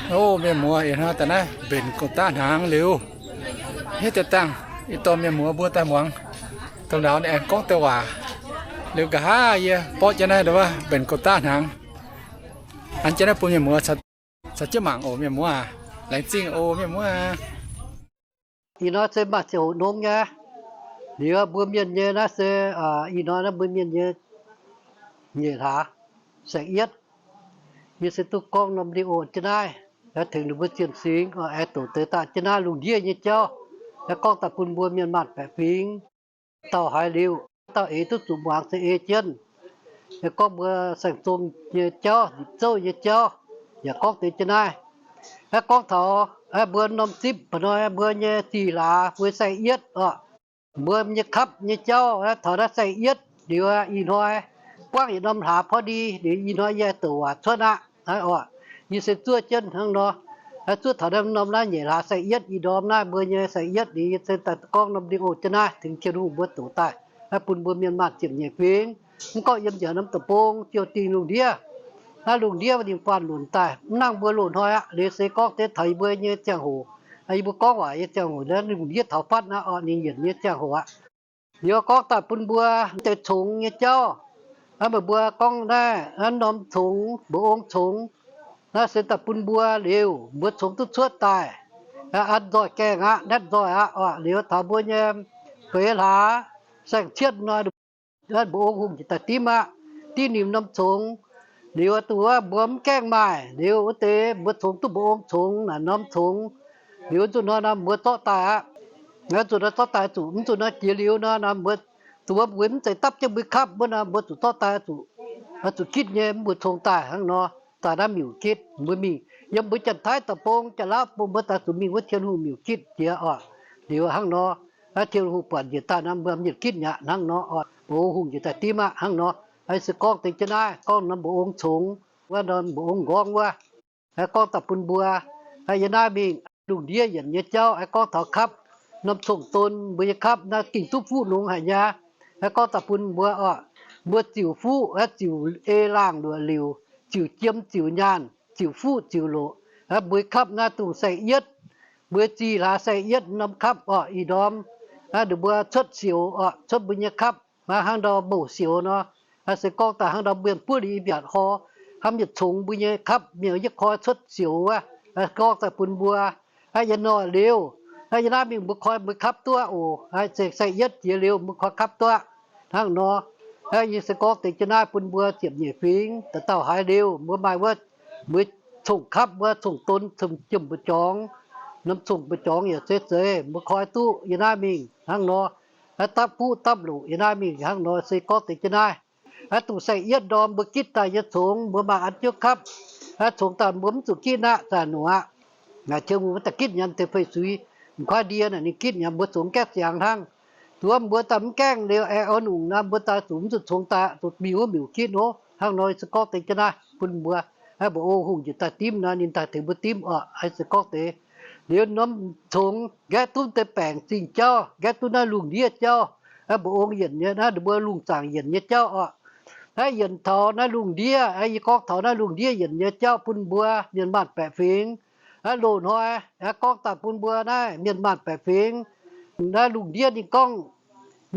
O, mienh muoz, ih hnoi daaih naaiv mbenc goux daav hnaangx liuz, hiuv deix dangh, ih dorh mienh muoz mbuo daaih muangx, dongh nauz ninh aengx gorngv deix waac. Liuz nqa'haav yie borqv jienv naaiv nduov mbenc goux daav hnaangx, an jienv naaiv bun mienh muoz caux jienv mangc oc, mienh muoz aac. Laengz zingh oc, mienh muoz aac. Ih hnoi se maaih ziangh hoc nongx nyei. Liuz mbuo mienh nyei naaiv se, ih hnoi naaiv mbuo mienh nyei nyeic hlaax saeng-yietv. Yie se duqv gorngv norm video jienv naaiv, tengx ninh mbuo zien singx, aengx doqc deix daaih jienv naaiv lungh ndiev nyei jauv, gorngv daaih bun mbuo mienh maanh baeqc fingx dauh haiz liuz, dauh eix duqv zuqc muangx se ei jienv. Gorngv mbuo saeng-zong nyei jauv, nzipc zouv nyei jauv, yaac gorngv deix jienv naaiv. Gorngv taux mbuo norm zipv ba'hnoi mbuo nyei zih hlaax mbuo saeng-yietv oc, mbuo nyei kapv nyei jauv taux naaiv saeng-yietv liuz, ih hnoi buangv yietc norm hlaax porv ndi liuz, ih hnoi yie doqc waac cuotv aqv. Naaiv oc, yie se zuov jienv hnangv nor, zuov taux naaiv norm naaiv nyeic hlaax saeng-yietv, ih ndorm naaiv mbuo nyei saeng-yietv liuz, yie se daaih gorngv norm video jienv naaiv tengx Tin-Hungh mbuo doqc daaih, bun mbuo mienh maanh ziepc nyeic fingx. Mv gorngv yiem njiec norm deic-bung ziouc dingh lungh ndiev. Naaiv lungh ndiev ninh faanh lunc daaih, mv nangh mbuo loz-hnoi aqv. Liuz se gorngv deix taux yie mbuo nyei ziangh hoc, yie mbuo gorngv waac nyei ziangh hoc, naaiv lungh ndiev taux fatv aqv oc, ninh yienc nyei ziangh hoc aqv. Liuz gorngv daaih bun mbuo deix congx nyei jauv. Naaiv meih mbuo gorngv naaiv, naaiv norm congx, mba'ong congx, naaiv se daaih bun mbuo liuz, mbuo congx duqv cuotv daaih, an nzoih gaengh aqv, natv nzoih aqv oc. Liuz taux mbuo nyei feix hlaax saeng-cietv nor, mba'ong hungh njiec daaih dimv aqv, dimv nimc norm congx. Liuz dongh wuov mbuo mv gaengh maaih, liuz wuov deix mbuo congx duqv mba'ong congx naaic norm congx. Liuz nzunc hnoi nor mbuo zorqv daaih aqv. Nzunc hnoi zorqv daaih zuqc, mv nzunc hnoi jiex liuz nor, mbuo zuqc mbuo mv zeiz dapv jienv mbuo kapv wuov nor, mbuo zuqc zorqv daaih zuqc, zuqc gitv nyei, mv mbuo congx daaih hnangv nor. Daaih naaiv miuc gitv, mbuo mingh yiem mbuo Janx-Taiv deic-bung, Janx-Laauv bung, mbuo daaih zuqc mingh wuov Tin-Hungh miuc gitv jiex oc. Liuz hnangv nor, Tin-Hungh buatc njiec daaih nor, mbuo mv yietc gitv mi'aqv hnangv nor oc. Mba'ong hungh njiec daaih dimv aqv hnangv nor. Se gorngv deix jienv naaiv gorngv norm mba'ong congx wuov, norm mba'ong nqorngv wuov, gorngv daaih bun mbuo, yie naaiv mingh lungh ndiev yienc nyei jauv, gorngv taux kapv norm cong-don, mbuo nyei kapv naaiv gengh duqv fuqv nongx haic nyei. Gorngv daaih bun mbuo oc, mbuo ziux fuqv, ziux ei laangh luoqc liuc, ziux jiem ziux nyaanh, ziux fuqv ziux loqc. Mbuo kapv naaiv dongh saeng-yietv, mbuo zih hlaax saeng-yietv norm kapv oc, ih ndorm ninh mbuo cuotv sioux oc, cuotv mbuo nyei kapv hnangv ndau mouc sioux nor. Se gorngv daaih hnangv ndau mienh buov liuz i mbiaatc hor, hnamv yietc congx mbuo nyei kapv mienh yie koi cuotv sioux wuov, gorngv daaih bun mbuo, yie nor liuz, yie naaiv mingh mbuo koi mbuo kapv duqv oc. Saeng-yietv jiex liuz mbuo koi kapv duqv hnangv nor. Yie se gorngv deix jienv naaiv bun mbuo ziepc nyeic fingx, dauh dauh haiz liuz mbuo maaih wuov, mbuo cong-kapv wuov, cong-don, cong-jiem mbu'jorngx, norm cong mbu'jorngx yaac se zeiz mbuo koi duqv yie naaiv mingh hnangv nor. Dapv fuqv dapv loqc yie naaiv mingh hnangv nor se gorngv deix jienv naaiv. Dongh saeng-yietv ndorm mbuo gitv daaih nyei congx mbuo maaih an jienv kapv. Congx daaih mbuo mv zuqc gitv aqv, zaah nungc aqv. Naaic Tin-Hungh mbuo daaih gitv nyanc deix fei suix, m'nqoiv ndie naaic ninh gitv nyanc, mbuo congx gaeqv ziangx hnangv. Zuov mbuo daaih mv gaengh liuz aengx oix nungc nor, mbuo daaih zuqc mv zuqc congx daaih, zuqc mingh wuov miuc gitv nor. Hnangv nor se gorngv deix jienv naaiv bun mbuo, mbu'ong hungh njiec daaih dimv nor, ninh daaih tengx mbuo dimv oc. Se gorngv deix liuz norm congx nqaeqv duqv deix baengc zingh jauv, nqaeqv duqv naaiv lungh ndiev jauv, mbu'ong yienc nyei, naaiv mbuo lungh zaangc yienc nyei jauv oc. Naaiv yienc taux naaiv lungh ndiev, yie gorngv taux naaiv lungh ndiev yienc nyei jauv bun mbuo mienh maanh baeqc fingx. Loz-hnoi gorngv daaih bun mbuo naaiv mienh maanh baeqc fingx, naaiv lungh ndiev ninh gorngv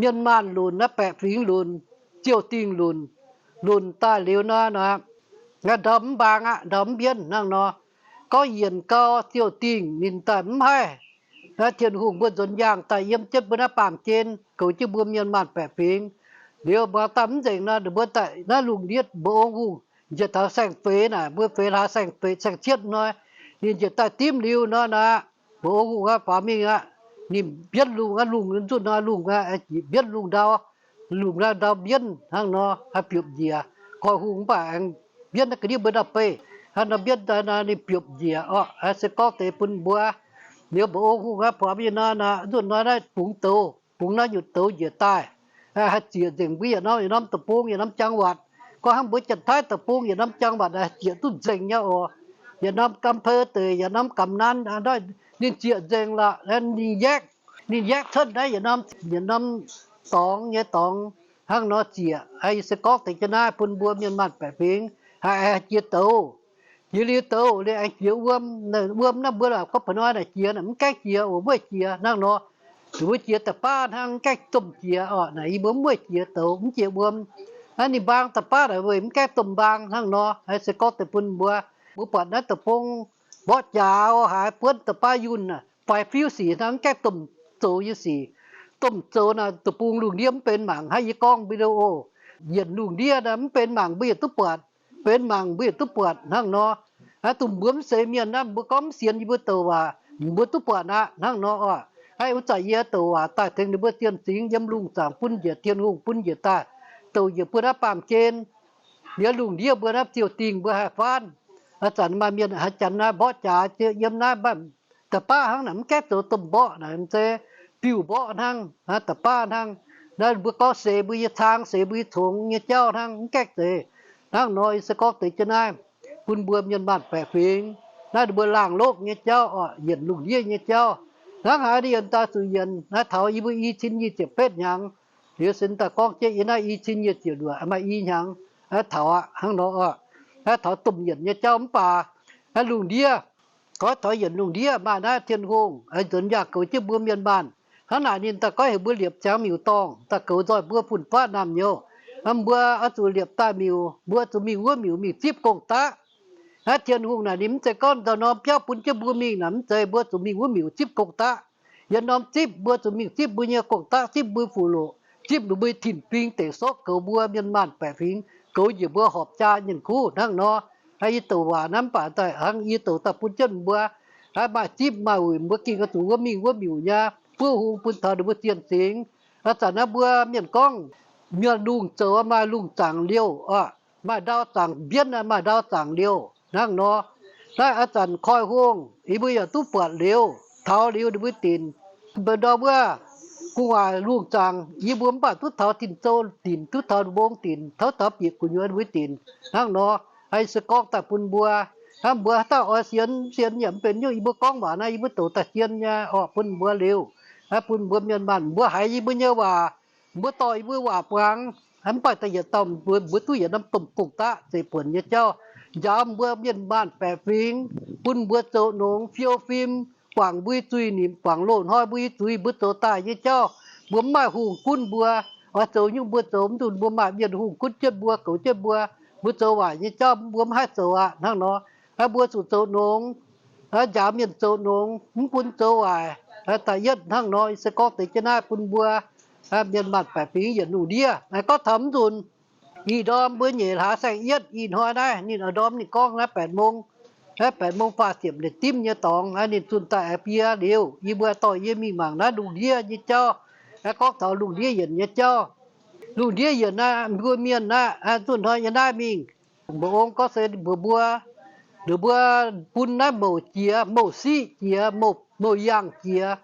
mienh maanh lunc, naaiv baeqc fingx lunc, ziouh dingh lunc, lunc daaih liuz nor, ndau mv mbaang aqv, ndau mv mbienv hnangv nor. Gorngv yienc gau ziouh dingh ninh daaih mv haih. Naaiv Tin-Hungh mbuo nzuonx yaangh daaih yiem jienv mbuo naaiv baamh gen, goux jienv mbuo mienh maanh baeqc fingx. Liuz muangx daaih mv nzengc nor, ninh mbuo daaih naaiv lungh ndiev mbu'ong hungh njiec taux saeng-feix naaic, mbuo feix hlaax saeng-feix, saeng-cietv hnoi, ninh njiec daaih dimv liuz nor naaic, mbu'ong hungh aqv, faaux mingh aqv, ninh mbienv lungh aqv, lungh nzunc hnoi lungh aqv, mbienv lungh ndau, lungh ndau mbienv hnangv nor, haih biopv njiec. Koiv-hungh mv baac aengx mbienv naaiv ga'ndiev mbuo ndau-beih, hnangv nor mbienv daaih nor ninh biopv njiec oc. Se gorngv deix bun mbuo, liuz mbu'ong hungh aqv, faaux mingh nor, nzunc hnoi naaiv bungx douz, bungx naaiv nyutc douz njiec daaih, haih zieqc nzengc mbuo yietc norm, yietc norm deic-bung, yietc norm จังหวัด. Gorngv hnangv mbuo Janx-Taiv deic-bung yietc norm จังหวัด zieqc duqv nzengc nyei oc. Yietc norm อำเภอ deix, yietc norm กำนัน ninh zieqc nzengc lorqc, ninh yaeqv, ninh yaeqv cuotv naaiv yietc norm, yietc norm dorngx nyei dorngx hnangv nor zieqc. Se gorngv deix jienv naaiv bun mbuo mienh maanh baeqc fingx haih jiex douz. Jiex liuz douz liuz aengx jiex wuom. Wuom naaiv mbuo laaix gorngv pa'noi naaic jiex naaic mv gaengh jiex oc, mueiz jiex hnangv nor. Ninh mbuo jiex da'baav hnangv, mv gaengh domh jiex oc. Naaic yie mbuo mueiz jiex douz mv jiex wuom. Naaiv ninh mbaang da'baav naaic weic mv gaengh domh mbaang hnangv nor. Naaiv se gorngv deix bun mbuo, mbuo buatc naaiv deic-bung mborqv jaax haaix buonv da'baav yunh, faix fiuv sic hnangv, mv gaengh domh zoux nyei sic. Domh zoux naaic deic-bung lungh ndiev mv benx mangc. Hnangv yie gorngv video, yienc lungh ndiev naaic mv benx mangc mbuo yietc duqv buatc. Benx mangc mbuo yietc duqv buatc hnangv nor. Aa, dongh mbuo mv seix mienh naaiv, mbuo gorngv mv sienx yie mbuo douc waac, mbuo duqv buatc aqv hnangv nor oc. Aa, wuov zanc yie douc waac daaih tengx ninh mbuo zienh singx yiem lungh zaangc bun njiec Tin-Hungh, bun njiec daaih, douc njiec bun naaiv baamh gen. Liuz lungh ndiev mbuo naaiv ziouc dingh mbuo haih faanv. Aa, zanc maaih mienh haaix janx naaiv mborqv jaax yiem naaiv, da'baav hnangv naaic mv gaengh zoux domh mborqv naaic, mv zeiz, biuv mborqv hnangv, da'baav hnangv. Naaiv mbuo gorngv seix mbuo nyei cang, seix mbuo nyei congx nyei jauv hnangv, mv gaengh zeiz. Hnangv nor yie se gorngv deix jienv naaiv bun mbuo mienh maanh baeqc fingx. Naaiv ninh mbuo laangh lokv nyei jauv oc, yienc lungh ndiev nyei jauv. Hnangv haaix ninh yaac daaih zuqc yienc. Naaiv taux yie mbuo i cin nyic ziepc betv hnyangx, liuz se daaih gorngv jienv yie naaiv i cin nyic ziepc luoqc, maaih i hnyangx. Naaiv taux aqv hnangv nor oc. Naaiv taux domh yienc nyei jauv mv baac naaiv lungh ndiev, goiv taux yienc lungh ndiev maaih naaiv Tin-Hungh nzuonx yangh goux jienv mbuo mienh maanh. Hnangv naaic ninh daaih goiv heuc mbuo liepc ziangx miuc-dorngh daaih goux nzoih mbuo fun-faqv naamh nyouz. Mbuo oix zuqc liepc daaih miuc, mbuo zuqc mingh wuov miuc mingh zipv gong-daqv. Naaiv Tin-Hungh naaic ninh mv zeiz gorngv nzauh norm biauv bun jienv mbuo mingh naaic, mv zeiz, mbuo zuqc mingh wuov miuc zipv gong-daqv. Yietc norm zipv mbuo zuqc mingh zipv mbuo nyei gong-daqv, zipv mbuo fuqv loqc, zipv ninh mbuo nyei tin-bing deic sorqv goux mbuo mienh maanh baeqc fingx, goux njiec mbuo horpc jaa nyei kuv hnangv nor. Aa, yie douc waac naaiv mv baac daaih hnangv yie douc daaih bun jienv mbuo, aa, maaih zipv maaih wuic mbuo gengh oix zuqc wuov mingh wuov miuc nyei buov hung bun taux ninh mbuo zienh singx. Aa, zanc naaiv mbuo mienh gorngv, mienh lungh zoux maaih lungh zaangc liouh oc, maaih ndau zaangc mbienv, maaih ndau zaangc liouh hnangv nor. Naaiv aa zanc koi hungh yie mbuo yaac duqv buatc liuz, taux liuz ninh mbuo dinc, mbuo ndorm wuov gu'nguaaic lungh zaangc yie mbuo mv baac duqv taux tin-zou dinc, duqv taux mbong dinc, tov taux bieqc gu'nyuoz ninh mbuo dinc hnangv nor. Aa, se gorngv daaih bun mbuo, hnangv mbuo haaix dauh oix sienx, sienx yaac mv benx nyungc. Yie mbuo gorngv waac naaiv yie mbuo douc daaih zien nyei oc bun mbuo liuz, aa, bun mbuo mienh maanh mbuo haiz yie mbuo nyei waac, mbuo dorh yie mbuo waac muangx, mv baac da'yietc dauh mbuo, mbuo duqv yietc norm domh gong-daqv zeiv buonc nyei jauv, njaaux mbuo mienh maanh baeqc fingx, bun mbuo zoux nongx fiou fim, guangc mbuo nyei zuiz, nimc guangc loz-hnoi mbuo nyei zuiz, mbuo zoux daaih nyei jauv, mbuo mv maaih hungh gunv mbuo. Oix zoux nyungc mbuo zoux, mv dungx mbuo maaih mienh hungh gunv jienv mbuo, goux jienv mbuo. Mbuo zoux waaic nyei jauv mbuo mv haih zoux aqv hnangv nor. Mbuo zuqc zoux nongx, njaaux mienh zoux nongx, mv bun zoux waaic. Da'yietv hnangv nor, yie se gorngv deix jienv naaiv bun mbuo mienh maanh baeqc fingx yietc lungh ndiev. Gorngv taux mv nzunc, ih ndorm mbuo nyeic hlaax saeng-yietv ih hnoi naaiv, ninh oix ndorm ninh gorngv naaiv แปดโมง, naaiv แปดโมง faah ziepc liepc dimv nyei dorngx, ninh zunh daaih aengx bie liuz, yie mbuo dorh yie mingh mangc naaiv lungh ndiev nyei jauv. Gorngv taux lungh ndiev yienc nyei jauv, lungh ndiev yienc naaiv mbuo mienh naaiv, zunh hnoi nyei naaiv mingh, mbuo ong gorngv se mbuox mbuo, ninh mbuo bun naaiv mouc jiex, mouc siqv jiex, mouc yangh jiex.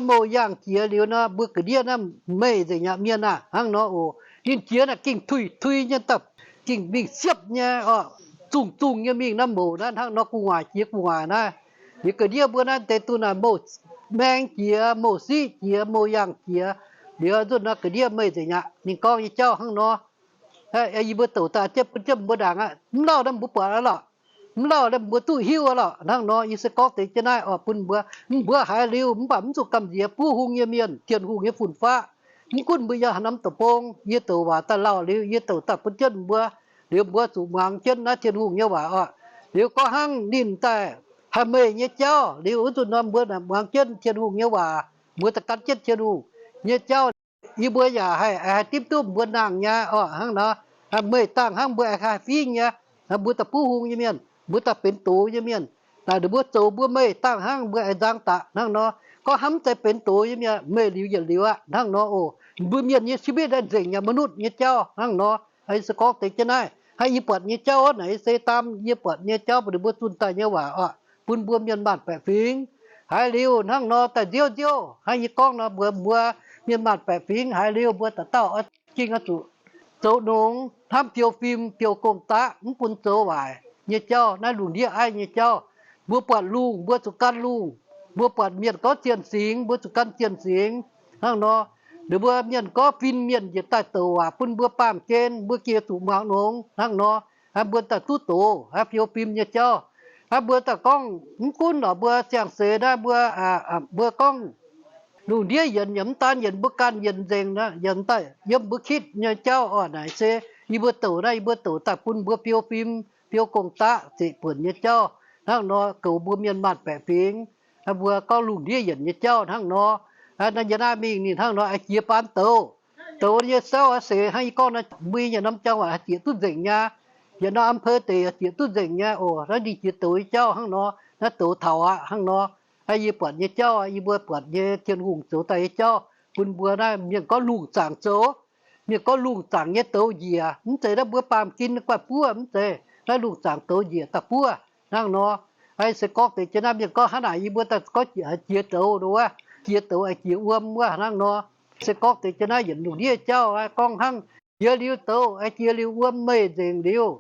Mouc yangh jiex liuz nor, mbuo ga'ndiev naaiv meih nzengc aqv mienh aah, hnangv nor oc. Ninh jiex naaiv gengh tuix-tuix nyei daaih, gengh mingh siepv nyei oc, zungh-zungh nyei mingh naaiv mouc naaiv hnangv nor gu'nguaaic jiex gu'nguaaic naaiv. Liuz ga'ndiev mbuo naaiv deix duqv naaic mouc maeng jiex, mouc siqv jiex, mouc yangh jiex. Liuz nzunc nor ga'ndiev meih nzengc aqv. Ninh gorngv nyei jauv hnangv nor. Yie mbuo douc daaih jienv bun jienv mbuo ndaangc aqv. Mv lauh naaiv mbuo buatc aqv lorqc. Mv lauh naaiv mbuo duqv hiuv aqv lorqc. Hnangv nor yie se gorngv deix jienv naaiv oc bun mbuo, mbuo haiz liuz mv baac mv zuqc gamh nziex buov hung nyei mienh, Tin-Hungh nyei fun-faqv. Mv gunv mbuo yiem haaix norm deic-bung, yie douc waac daaih lauh liuz, yie douc daaih bun jienv mbuo, liuz mbuo zuqc muangx jienv naaiv Tin-Hungh nyei waac oc. Liuz gorngv hnangv ninh daaih haih meih nyei jauv liuz, wuov nzunc nor mbuo muangx jienv Tin-Hungh nyei waac, mbuo daaih gan jienv Tin-Hungh nyei jauv. Yie mbuo yaac haih, haih dipv duqv mbuo nangh nyei oc. Hnangv nor, meih dangh hnangv mbuo aengx haih fingv nyei. Mbuo daaih buov hung nyei mienh, mbuo daaih benx doz nyei mienh, naaic ninh mbuo zoux mbuo meih dangh hnangv mbuo aengx nzang daqc hnangv nor. Gorngv hnamv zeiz benx doz nyei mienh, meih liuz yietc liuz aqv hnangv nor oc. Mbuo mienh nyei ชีวิต naaiv nzengc yaac มนุษย์ nyei jauv hnangv nor. Yie se gorngv deix jienv naaiv, hnangv yie buatc nyei jauv naaic, yie se daam yie buatc nyei jauv, mbuo zunh daaih nyei waac oc, bun mbuo mienh maanh baeqc fingx. Haiz liuz hnangv nor daaih nziouv nziouv, hnangv yie gorngv nor, mbuox mbuo mienh maanh baeqc fingx, haiz liuz mbuo dauh dauh oix, gengh oix zuqc zoux nongx, hnamv fiou fim, fiou gong-daqv, mv bun zoux waaic nyei jauv. Naaiv lungh ndiev aiv nyei jauv, mbuo buatc lungh mbuo zuqc gan lungh. Mbuo buatc mienh gorngv zienh singx, mbuo zuqc gan zienh singx hnangv nor. Ninh mbuo mienh gorngv fin-mienh njiec daaih douc waac bun mbuo baamh gen, mbuo gengh zuqc muangx nongx hnangv nor. Aa, mbuo daaih duqv doz, aa, fiou fim nyei jauv. Aa, mbuo daaih gorngv mv gunv lorqc, mbuo ziangh seix naaiv mbuo, mbuo gorngv lungh ndiev yienc yaac mv daan yienc, mbuo ganh yienc nzengc, yienc daaih yiem mbuo kitv nyei jauv oc. Naaic se yie mbuo douc naaiv, yie mbuo douc daaih bun mbuo fiou fim, fiou gong-daqv zeqc buonc nyei jauv. Hnangv nor goux mbuo mienh maanh baeqc fingx, mbuo gorngv lungh ndiev yienc nyei jauv hnangv nor. Naaiv yie naaiv mingh ninh hnangv nor, jiex baan douz. Douz nyei souv aac seix hnangv yie gorngv naaiv, mbuo yietc norm jangx waac haih jiex duqv nzengc nyei. Yietc norm อำเภอ deic haih jiex duqv nzengc nyei oc. Naaiv ninh jiex douz nyei jauv hnangv nor, naaiv douz taux aqv hnangv nor. Yie buatc nyei jauv, yie mbuo buatc nyei Tin-Hungh zoux daaih nyei jauv bun mbuo naaiv mienh gorngv lungh zaangc zoux. Mienh gorngv lungh zaangc nyei douz njiec, mv zeiz naaiv mbuo baamh gen guaih buov, mv zeiz. Naaiv lungh zaangc douz njiec daaih buov hnangv nor. Aa, se gorngv deix jienv naaiv mienh gorngv hnangv naaic, yie mbuo daaih gorngv jiex douz nor wuov, jiex douz jiex wuom wuov hnangv nor. Se gorngv deix jienv naaiv yienc lungh ndiev jauv gorngv hnangv, jiex liuz douz jiex liuz wuom meih nzengc liuz.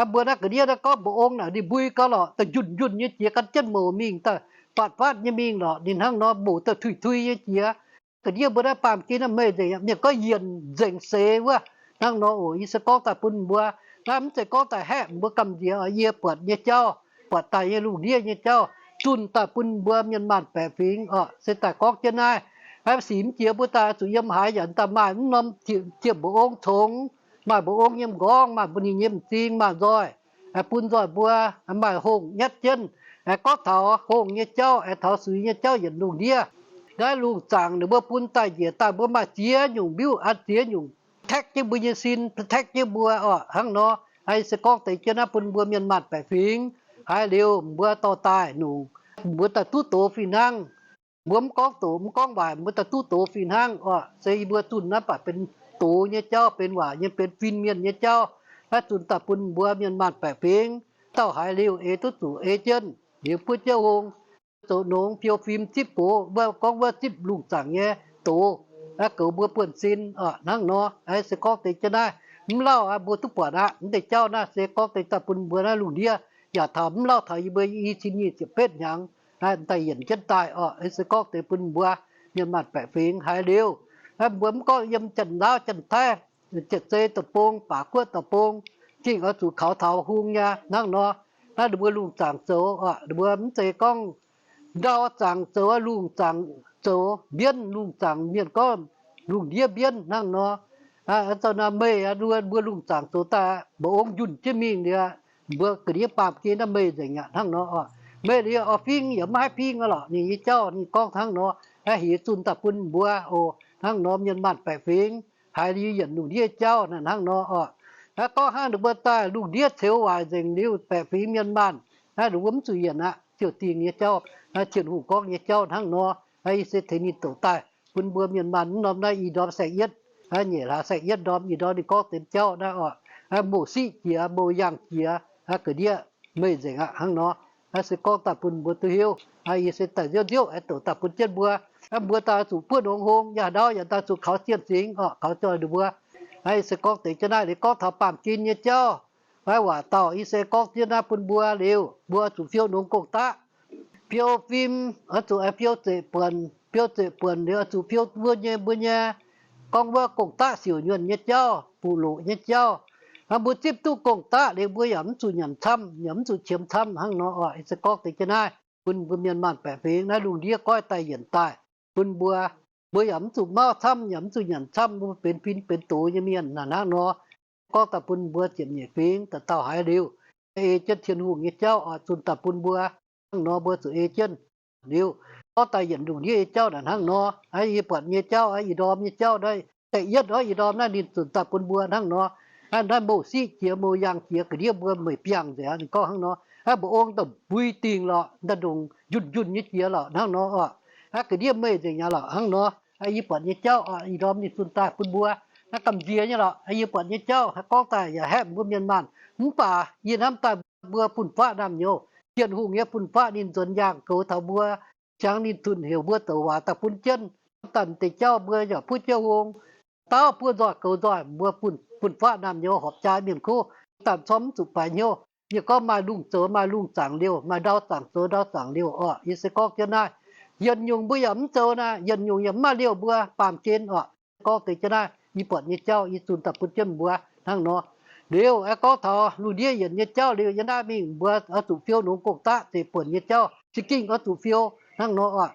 Mbuo naaiv ga'ndiev naaiv gorngv mba'ong naaic ninh mbui gau lorqc, da'njunh njunh nyei jiex gan jienv mouc mingh daaih, faatv-faatv nyei mingh lorqc, ninh hnangv nor mouc daaih tuix-tuix nyei jiex. Ga'ndiev mbuo naaiv baamh gen naaiv meih nzengc, mienh gorngv yienc nzengc seix wuov hnangv nor oc. Yie se gorngv daaih bun mbuo, naaiv mv zeiz gorngv daaih haeqv mbuo gamh nziex, yie buatc nyei jauv, buatc daaih nyei lungh ndiev nyei jauv, zunh daaih bun mbuo mienh maanh baeqc fingx oc. Se daaih gorngv jienv naaiv, aa, sic mv jiex mbuo daaih zuqc yiem haaix yaac daaih maaih mv norm ziepc mba'ong congx, maaih mba'ong nyei m'nqorngv, maaih mbuo ninh nyei m'zing, maaih nzoih bun nzoih mbuo, maaih hongh nyatv jienv. Gorngv taux hongh nyei jauv aengx taux suix nyei jauv yienc lungh ndiev. Naaiv lungh zaangc ninh mbuo bun daaih njiec daaih mbuo maaih ziex nyungc mbiuv an ziex nyungc protect jienv mbuo nyei sin, protect jienv mbuo oc hnangv nor. Aa, se gorngv deix jienv naaiv bun mbuo mienh maanh baeqc fingx, haiz liuz mbuo dorh daaih nungc, mbuo daaih duqv doz fih hnangv. Mbuo mv gorngv doqc mv gorngv waaic, mbuo daaih duqv doz fih hnangv oc. Se yie mbuo zunh naaiv baac benx doz nyei jauv, benx waac nyei, benx fin-mienh nyei jauv. Naaiv zunh daaih bun mbuo mienh maanh baeqc fingx, dauh haiz liuz eix duqv zuqc ei jienv, liuz buov jienv hung, zoux nongx fiou fim zipv gox, wuov gorngv wuov zipv lungh zaangc nyei doz, goux mbuo buonv-sin oc hnangv nor. Aa, se gorngv deix jienv naaiv, mv lauh aqv, mbuo duqv buatc aqv. Mv deix jauv naaiv se gorngv deix daaih bun mbuo naaiv lungh ndiev, yaac taux mv lauh taux yie mbuo i cin nyic ziepc betv hnyangx, daaih yienc jienv daaih oc. Se gorngv deix bun mbuo mienh maanh baeqc fingx haiz liuz, mbuo mv gorngv yiem Janx-Laauv, Janx-Taiv, Jiex Zei Deic-Bung, Baac Guoqv Deic-Bung, gengh oix zuqc kaux taux hung nyei hnangv nor. Naaiv ninh mbuo lungh zaangc zoux, ninh mbuo mv zeiz gorngv ndau zaangc zoux, lungh zaangc zoux, mbienv lungh zaangc, mienh gorngv lungh ndiev mbienv hnangv nor. Zoux naaiv meih mbuo lungh zaangc zoux daaih, mba'ong njunh jienv mingh liuz, mbuo ga'ndiev baamh gen naaiv meih nzengc aqv hnangv nor. Meih liuz oix fing yaac maiv haih fing aqv lorqc. Ninh nyei jauv ninh gorngv hnangv nor, heuc zunh daaih bun mbuo oc. Hnangv nor mienh maanh baeqc fingx haiz liuz yienc lungh ndiev jauv naaiv hnangv nor oc. Naaiv gorngv hnangv ninh mbuo daaih lungh ndiev ceux waaic nzengc liuz, baeqc fingx mienh maanh, naaiv ninh mbuo mv zuqc yienc aqv. Ziouc dingh nyei jauv, naaiv Tin-Hungh gorngv nyei jauv hnangv nor. Naaiv yie se tengx ninh doqc daaih bun mbuo mienh maanh mv norm naaiv i ndorm saeng-yietv, nyeic hlaax saeng-yietv ndorm, i ndorm ninh gorngv deix jauv naaiv oc. Mouc siqv jiex, mouc yangh jiex, ga'ndiev meih nzengc aqv hnangv nor. Naaiv se gorngv daaih bun mbuo duqv hiuv. Yie se daaih nziouv nziouv aengx doqc daaih bun jienv mbuo. Mbuo daaih zuqc buov nongx hung, yaac ndau yaac daaih zuqc kaux zienh zingx oc, kaux zoih ninh mbuo. Naaiv se gorngv deix jienv naaiv liuz gorngv taux baamh gen nyei jauv. Naaiv waac dauh yie se gorngv jienv naaiv bun mbuo liuz, mbuo zuqc fiou nongx gong-daqv, fiou fim, oix zuqc fiou zeqc buonc, fiou zeqc buonc liuz oix zuqc fiou mbuo nyei, mbuo nyei, gorngv wuov gong-daqv siouc nyuonh nyei jauv, buoqc loqc nyei jauv. Mbuo zipv duqv gong-daqv liuz mbuo yaac mv zuqc nyanc camv, yaac mv zuqc qiemx camv hnangv nor oc. Yie se gorngv deix jienv naaiv bun mbuo mienh maanh baeqc fingx naaiv lungh ndiev goiv daaih yienc daaih bun mbuo. Mbuo yaac mv zuqc mauv camv, yaac mv zuqc nyanc camv, mbuo benx fin benx doz nyei mienh naaiv hnangv nor. Gorngv daaih bun mbuo ziepc nyeic fingx dauh dauh haiz liuz, ei jienv Tin-Hungh nyei jauv oix zunh daaih bun mbuo. Hnangv nor mbuo zuqc ei jienv liuz, gorngv daaih yienc lungh ndiev nyei jauv naaiv hnangv nor. Yie buatc nyei jauv, ih ndorm nyei jauv naaiv, da'yietv oix ih ndorm naaiv ninh zunh daaih bun mbuo hnangv nor. Naaiv mouc siqv jiex, mouc yangh jiex, ga'ndiev mbuo meih biangh nzengc aqv. Ninh gorngv hnangv nor, mbu'ong daaih mbui dingh lorqc, daaih ndongc njunh njunh nyei jiex lorqc hnangv nor oc. Ga'ndiev meih nzengc aqv lorqc hnangv nor. Yie buatc nyei jauv oc, ih ndorm ninh zunh daaih bun mbuo. Naaiv gamh nziex nyei lorqc, yie buatc nyei jauv gorngv daaih yaac haeqv mbuo mienh maanh. Mv baac yie hnamv daaih mbuo fun-faqv naamh nyouz, Tin-Hungh nyei fun-faqv ninh nzuonx yaangh goux taux mbuo, jangx ninh zunh heuc mbuo douc waac daaih bun jienv. Daaih deix jauv mbuo yaac buov jienv hung, dauh buo nzoih goux nzoih, mbuo fun-faqv naamh nyouz horpc jaa mienh kuv, daaih corc mv zuqc baaix hnyouv. Yie gorngv maaih lungh zoux maaih lungh zaangc liouh, maaih ndau zaangc zoux ndau zaangc liouh oc. Yie se gorngv jienv naaiv, yietc nyungc mbuo yaac mv zoux naaiv, yietc nyungc yaac mv maaih liouh mbuo baamh gen oc. Gorngv deix jienv naaiv, yie buatc nyei jauv yie zunh daaih bun jienv mbuo hnangv nor. Liuz aengx gorngv taux lungh ndiev yienc nyei jauv liuz, yiem naaiv mingh mbuo oix zuqc fiou nongx gong-daqv zeiv-buonc nyei jauv, za'gengh oix zuqc fiou hnangv nor oc.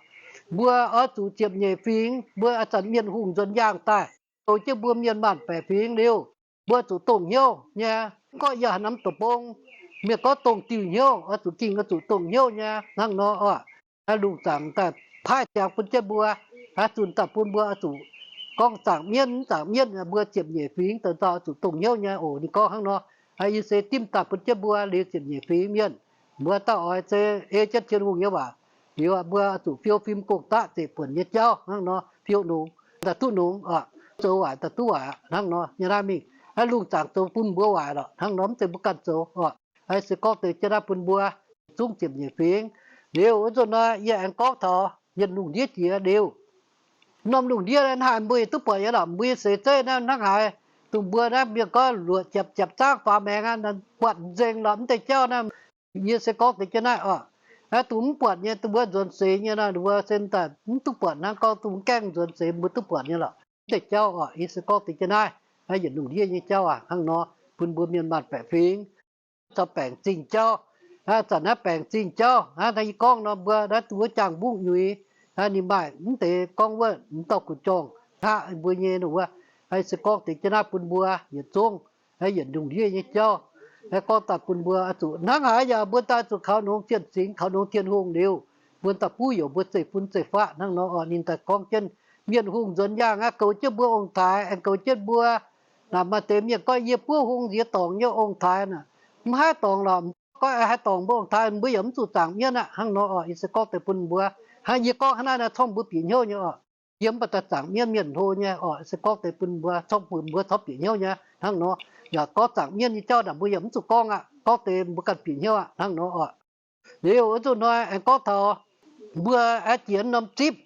Mbuo oix zuqc ziepc nyeic fingx, mbuo ih zanc mienh hungh nzuonx yaangh daaih, goux jienv mbuo mienh maanc baeqc fingx liuz, mbuo zuqc dongh hnyouv nyei. Gorngv yie haaix norm deic-bung, mienh gorngv dongh diuh hnyouv, oix zuqc gengh oix zuqc dongh hnyouv nyei hnangv nor oc. Lungh zaangc daaih paaiv ziangx bun jienv mbuo, zunh daaih bun mbuo oix zuqc gorngv zaangc mienv, mv zaangc mienv, mbuo ziepc nyeic fingx daaih nzauh oix zuqc dongh hnyouv nyei oc. Ninh gorngv hnangv nor. Yie se dimv daaih bun jienv mbuo liuz ziepc nyeic fingx mienh, mbuo dauh oix se ei jienv Tin-Hungh nyei waac. Liuz mbuo oix zuqc fiou fim gong-daqv zeiv-buonc nyei jauv hnangv nor, fiou nongx daaih duqv nongx, zoux waaic daaih duqv waaic hnangv nor. Yiem naaiv mingh lungh zaangc zoux bun mbuo waaic lorqc hnangv nor, mv zeiz mbuo ganh zoux oc. Se gorngv deix jienv naaiv bun mbuo zungv ziepc nyeic fingx. Liuz wuov zanc nor yie aengx gorngv taux yietc lungh ndiev jiex liuz, norm lungh ndiev naaiv haaix mbuo duqv buatc nyei lorqc. Mbuo nyei seix zeiv naaiv hnangv haaix, dongh mbuo naaiv mienh gorngv luoqc ziepc ziepc zaangv faaux maengx aqv, buatc nzengc lorqc mv deix jauv naaiv. Yie se gorngv deix jienv naaiv oc. Dongh mv buatc nyei, dongh mbuo nzuonx seix nyei nor, mbuo se daaih mv duqv buatc hnangv. Gorngv dongh mv gaengh nzuonx seix mbuo duqv buatc nyei lorqc mv deix jauv oc. Yie se gorngv deix jienv naaiv yietc lungh ndiev nyei jauv aac hnangv nor, bun mbuo mienh maanc baeqc fingx caux baengc zingh jauv. Zanc naaiv baengc zingh jauv hnangv naaiv yie gorngv nor, mbuo naaiv dongh wuov jaang-mbungv nyuiz, ninh maaih mv deix gorngv wuov m'dauh gu jorngh hngaqv mbuo nyei nor wuov. Se gorngv deix jienv naaiv bun mbuo yietc zungv yietc lungh ndiev nyei jauv. Gorngv daaih bun mbuo oix zuqc hnangv haaix yaac mbuo daaih zuqc kaux nongx zien singx, kaux nongx Tin-Hungh liuz, mbuo daaih buv youc mbuo zeiv-fun zeiv-faqv hnangv nor oc. Ninh daaih gorngv jienv mienh hungh nzuonx yaangh aqv, goux jienv mbuo ong-taaix, aengx goux jienv mbuo. Naaic maaih deix mienh gorngv yie buov hung nziex dorngc nyei ong-taaix naaic, mv haih dorngc lorqc. Gorngv haih dorngc mbuo ong-taaix, mbuo yaac mv zuqc zaangc mienv aqv hnangv nor oc. Yie se gorngv deix bun mbuo, hnangv yie gorngv hnangv naaiv naaiv corngv mbuo bieqc hnyouv nyei oc. Yiem baac daaih zaangc mienv mienh hlo nyei oc. Se gorngv deix bun mbuo, corngv bun mbuo corngv bieqc hnyouv nyei hnangv nor. Yaac gorngv zaangc mienv nyei jauv naaic mbuo yaac mv zuqc gorngv aqv. Gorngv deix mbuo ganh bieqc hnyouv aqv hnangv nor oc. Liuz wuov zanc nor aengx gorngv taux mbuo aengx jiex norm zipv,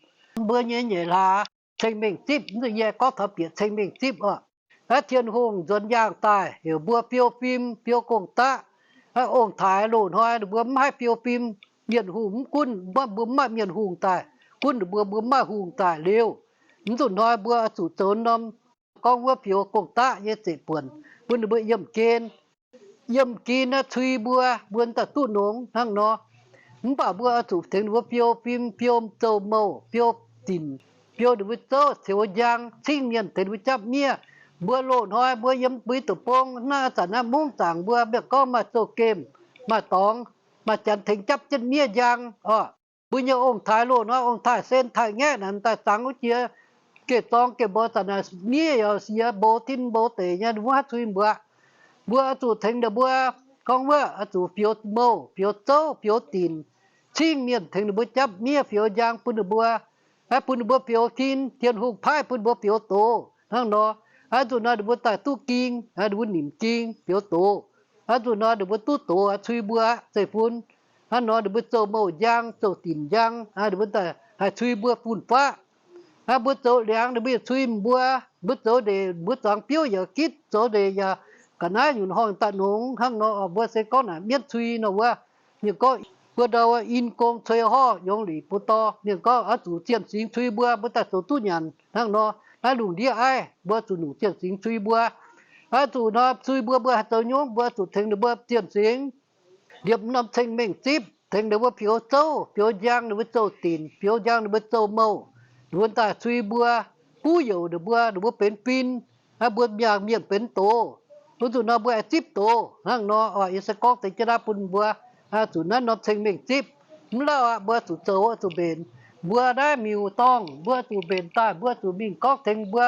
mbuo nyei nyeic hlaax ceng-mengh zipv, mv zuqc yie gorngv taux bieqc ceng-mengh zipv oc. Naaiv Tin-Hungh nzuonx yaangh daaih heuc mbuo fiou fim, fiou gong-daqv. Ong-taaix loz-hnoi ninh mbuo mv haih fiou fim, mienh hungh mv gunv, mbuo mv maaih mienh hungh daaih, gunv ninh mbuo, mbuo mv maaih hungh daaih liuz, mv zuqc hnoi mbuo oix zuqc zoux norm gorngv wuov fiou gong-daqv nyei zeiv-buonc bun ninh mbuo yiemh gen. Yiemh gen naaiv cui mbuo, mbuo daaih duqv nongx hnangv nor. Mv baac mbuo oix zuqc tengx ninh mbuo fiou fim, fiou zouh mouh, fiou dinc, fiou ninh mbuo zouv ceux njang, cingv mienh tengx ninh mbuo japv miev. Mbuo loz-hnoi mbuo yiem mbuo nyei deic-bung naaiv, zanc naaiv mungv zaangc mbuo mienh gorngv maaih zouv gemh, maaih dorngx, maaih janx tengx japv jienv miev njang oc. Mbuo nyei ong-taaix loz-hnoi, ong-taaix sen taaih ngaeqv naaic daaih zangx wuov jiex geh zorng geh mbo, zanc naaic miev yaac siex mbo tin mbo deic nyei, ninh mbuo mv haih cui mbuo. Mbuo oix zuqc tengx ninh mbuo gorngv wuov, oix zuqc fioux mouh, fioux zouv, fioux dinc, cingv mienh tengx ninh mbuo japv miev, fioux njang bun ninh mbuo, bun ninh mbuo fioux kin. Tin-Hungh paaiv bun ninh mbuo fioux doz hnangv nor. Aa, nzunc nor ninh mbuo daaih duqv ging, ninh mbuo nimc ging fioux doz. Aa, nzunc nor ninh mbuo duqv doz cui mbuo zeiv-fun. Hnangv nor ninh mbuo zouh mouh njang, zouh dinc njang, ninh mbuo daaih haih cui mbuo fun-faqv. Aa, mbuo zoux liangx ninh mbuo yaac cui mbuo. Mbuo zoux ndeic, mbuo zuangx biouv yaac gitv, zoux ndeic yaac ga'naaiv nyunc horngh daaih nongx. Hnangv nor mbuo se gorngv naaic mienv cui nor wuov, mienh gorngv mbuo ndau in gong cui horv yongx lic bun dorh. Mienh gorngv oix zuqc zienh singx cui mbuo, mbuo daaih zoux duqv nyanc. Hnangv nor, naaiv lungh ndiev aiv, mbuo zuqc nungc zienh singx cui mbuo. Oix zuqc nor cui mbuo, mbuo haih zoux nyungc, mbuo zuqc tengx ninh mbuo zienh singx. Liepc norm ceng-mengh zipv, tengx ninh mbuo fioux zouv, fioux njang ninh mbuo zouh dinc, fioux njang ninh mbuo zouh mouh. Ninh mbuo daaih cui mbuo, buv youc ninh mbuo, ninh mbuo benx fin, mbuo mbiaangx mienh benx doz. Wuov nzunc nor mbuo aengx zipv doz. Hnangv nor oc, yie se gorngv deix jienv naaiv bun mbuo, zuqc naaiv norm ceng-mengh zipv. Mv lauh aqv, mbuo zuqc zoux, zuqc mbenc. Mbuo naaiv miuc-dorngh mbuo zuqc mbenc daaih, mbuo zuqc mingh gorngv tengx mbuo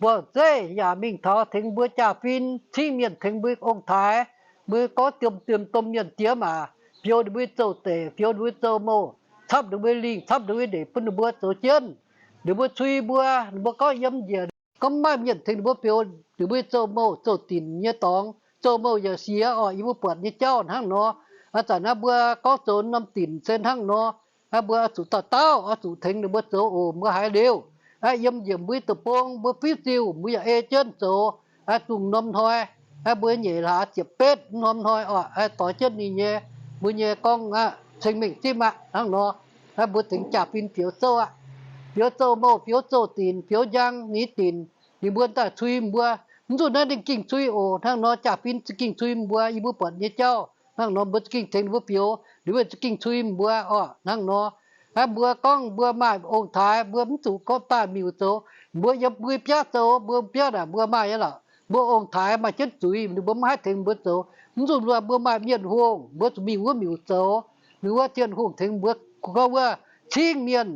buangh zeiv yaac mingh taux tengx mbuo jaa-fin, cingv mienh tengx mbuo ong-taaix. Mbuo gorngv domh, domh, domh mienh diex maac, fioux ninh mbuo zouh deic, fioux ninh mbuo zouh mouh, capv ninh mbuo lingh, capv ninh mbuo ndeic bun ninh mbuo zoux jienv. Ninh mbuo cui mbuo, ninh mbuo gorngv yiem njiec, gorngv mv maaih mienh tengx ninh mbuo fioux ninh mbuo zouh mouh zouh dinc nyei dorngx, zouh mouh yaac siex oc. Yie mbuo buatc nyei jauv hnangv nor. Aa, zanc naaiv mbuo gorngv zoux norm dinc se hnangv nor. Aa, mbuo zuqc dauh dauh oix zuqc tengx ninh mbuo zoux oc. Mbuo haiz liuz, aa, yiem njiec mbuo deic-bung mbuo fiuv-ziuh mbuo yaac ei jienv zoux. Aa, zungh norm hnoi, aa, mbuo nyeic hlaax ziepc betv norm hnoi oc, aa, doix jienv ninh nyei, mbuo nyei gorngv aqv, ceng-mengh zipv aqv. Hnangv nor, aa, mbuo tengx jaa-fin fioux zouv aqv. Fioux zouh mouh, fioux zouh dinc, fioux njang ninh dinc, ninh mbuo daaih cui mbuo. Mv zuqc naaiv ninh ging cui oc. Hnangv nor jaa-fin za'gengh cui mbuo, yie mbuo buatc nyei jauv. Hnangv nor mbuo za'gengh tengx ninh mbuo fioux, ninh mbuo za'gengh cui mbuo oc. Hnangv nor, aa, mbuo gorngv mbuo maaih ong-taaix, mbuo mv zuqc gorngv daaih miuc zoux. Mbuo yiem mbuo biauv zoux, mbuo biauv naaic mbuo maaih nyei lorqc. Mbuo ong-taaix maaih jienv zuiz, ninh mbuo maiv haih tengx mbuo zoux. Mv zuqc mbuo maaih mienh-hungh, mbuo zuqc mingh wuov miuc zoux. Ninh wuov Tin-Hungh tengx mbuo gorngv wuov cingv mienh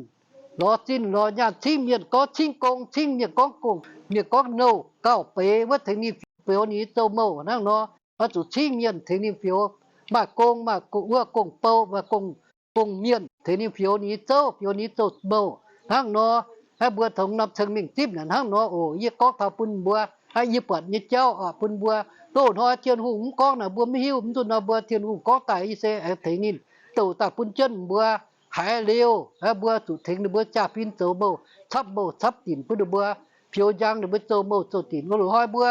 lorz zinh lorz nyaanh, cingv mienh gorngv cingv gong, cingv mienh gorngv gong, mienh gorngv nouh gauh beiz wuov tengx ninh fioux ninh nyei zouv-mouh hnangv nor. Oix zuqc cingv mienh tengx ninh fioux, maaih gong, maaih wuov gong-bou, maaih gong, gong-mienh tengx ninh fioux ninh nyei zouv, fioux ninh nyei zouv-mouh hnangv nor. Aa, mbuo tongx norm ceng-mengh zipv naaic hnangv nor oc. Yie gorngv taux bun mbuo, aa, yie buatc nyei jauv oc bun mbuo. Loz-hnoi Tin-Hungh mv gorngv naaic mbuo mv hiuv. Mv zuqc nor mbuo Tin-Hungh gorngv daaih yie se aengx tengx ninh douc daaih bun jienv mbuo. Haiz liuz, aa, mbuo zuqc tengx ninh mbuo jaa-fin zoux mouh, capv mouh capv dinc bun ninh mbuo, fioux njang ninh mbuo zouv-mouh zouv-dinc. Loz-hnoi mbuo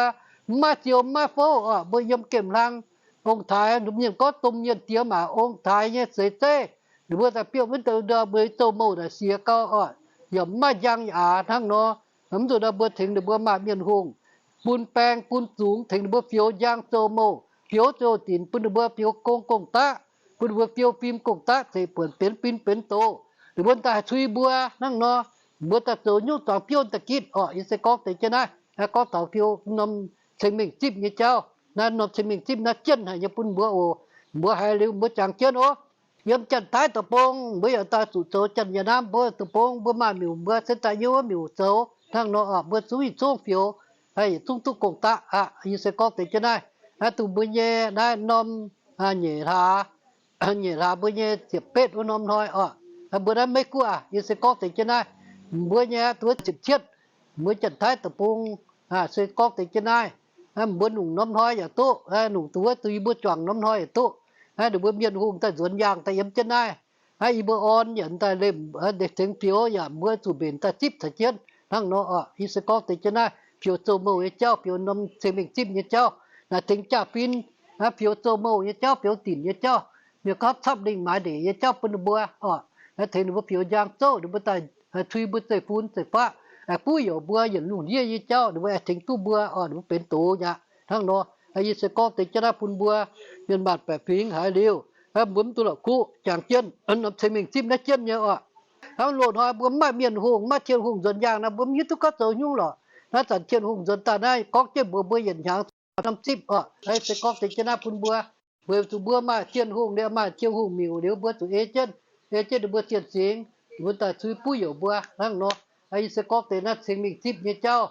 mv maaih ziou mv maaih fouv oc. Mbuo yiem gemh hlang, ong-taaix, mienh gorngv domh mienh diex maac ong-taaix nyei seix zeiv, ninh mbuo daaih biopv wuov deix ndau mbuo zouv-mouh naaic siex gau oc, yaac mv maaih njang aax hnangv nor. Mv zuqc nor mbuo tengx ninh mbuo maaih mienh-hungh bun baeng bun zungx tengx ninh mbuo fioux njang zouv-mouh, fioux zouv-dinc bun ninh mbuo fioux gong gong-daqv, bun ninh mbuo fiou fim gong-daqv ceix buonc benx fin benx doz. Ninh mbuo daaih haih cui mbuo hnangv nor, mbuo daaih zoux nyungc zuangx biouv daaih gitv oc. Yie se gorngv deix jienv naaiv, gorngv taux fiou norm ceng-mengh zipv nyei jauv. Naaiv norm ceng-mengh zipv naaiv jienv haic nyei bun mbuo oc. Mbuo haiz liuz mbuo jangx jienv oc. Yiem Janx-Taiv deic-bung mbuo yaac daaih zuqc zoux Janx-Yaac Naamh mbuo deic-bung mbuo maaih miuc mbuo se daaih yiem wuov miuc zoux hnangv nor oc. Mbuo zungv yietc zungv fioux, yietc zungv duqv gong-daqv aqv. Yie se gorngv deix jienv naaiv, aa, dongh mbuo nyei naaiv norm nyeic hlaax, nyeic hlaax mbuo nyei ziepc betv wuov norm hnoi oc. Mbuo naaiv Meiv-Guoqv, yie se gorngv deix jienv naaiv, mbuo nyei duqv ziepc cietv, mbuo Janx-Taiv deic-bung, se gorngv deix jienv naaiv. Mbuo nungc norm hnoi yaac duqv, nungc duqv wuov duqv yie mbuo juangc norm hnoi yaac duqv. Ninh mbuo mienh hungh daaih nzuonx yaangh daaih yiem jienv naaiv. Yie mbuo orn yaac daaih lemh, deix tengx fioux yaac mbuo zuqc mbenc daaih zipv caux jienv hnangv nor oc. Yie se gorngv deix jienv naaiv fioux zouv-mouh nyei jauv, fioux norm ceng-mengh zipv nyei jauv, naaic tengx jaa-fin, fioux zouv-mouh nyei jauv, fioux dinc nyei jauv, mienh gorngv capv lingh maaiz ndeic nyei jauv bun ninh mbuo oc. Tengx ninh mbuo fioux njang zouv, ninh mbuo daaih cui mbuo zeiv-fun zeiv-faqv, buv youc mbuo yietc lungh ndiev nyei jauv ninh mbuo aengx tengx duqv mbuo oc. Ninh mbuo benx doz aqv hnangv nor. Yie se gorngv deix jienv naaiv bun mbuo mienh maanc baeqc fingx haiz liuz, mbuo mv duqv la'kuqv jangx jienv norm ceng-mengh zipv naaiv jienv nyei oc. Hnangv loz-hnoi mbuo mv maaih mienh hungh, mv maaih Tin-Hungh nzuonx yaangh nor, mbuo mv hiuv duqv gorngv zoux haaix nyungc lorqc. Naaiv zanc Tin-Hungh nzuonx daaih naaiv, gorngv jienv mbuox mbuo yietc hnyangx norm zipv oc. Se gorngv deix jienv naaiv bun mbuo, weic zuqc mbuo maaih Tin-Hungh liuz, maaih Tin-Hungh miuc liuz, mbuo zuqc ei jienv, ei jienv ninh mbuo zienh singx, ninh mbuo daaih cui buv youc mbuo hnangv nor. Yie se gorngv deix naaiv ceng-mengh zipv nyei jauv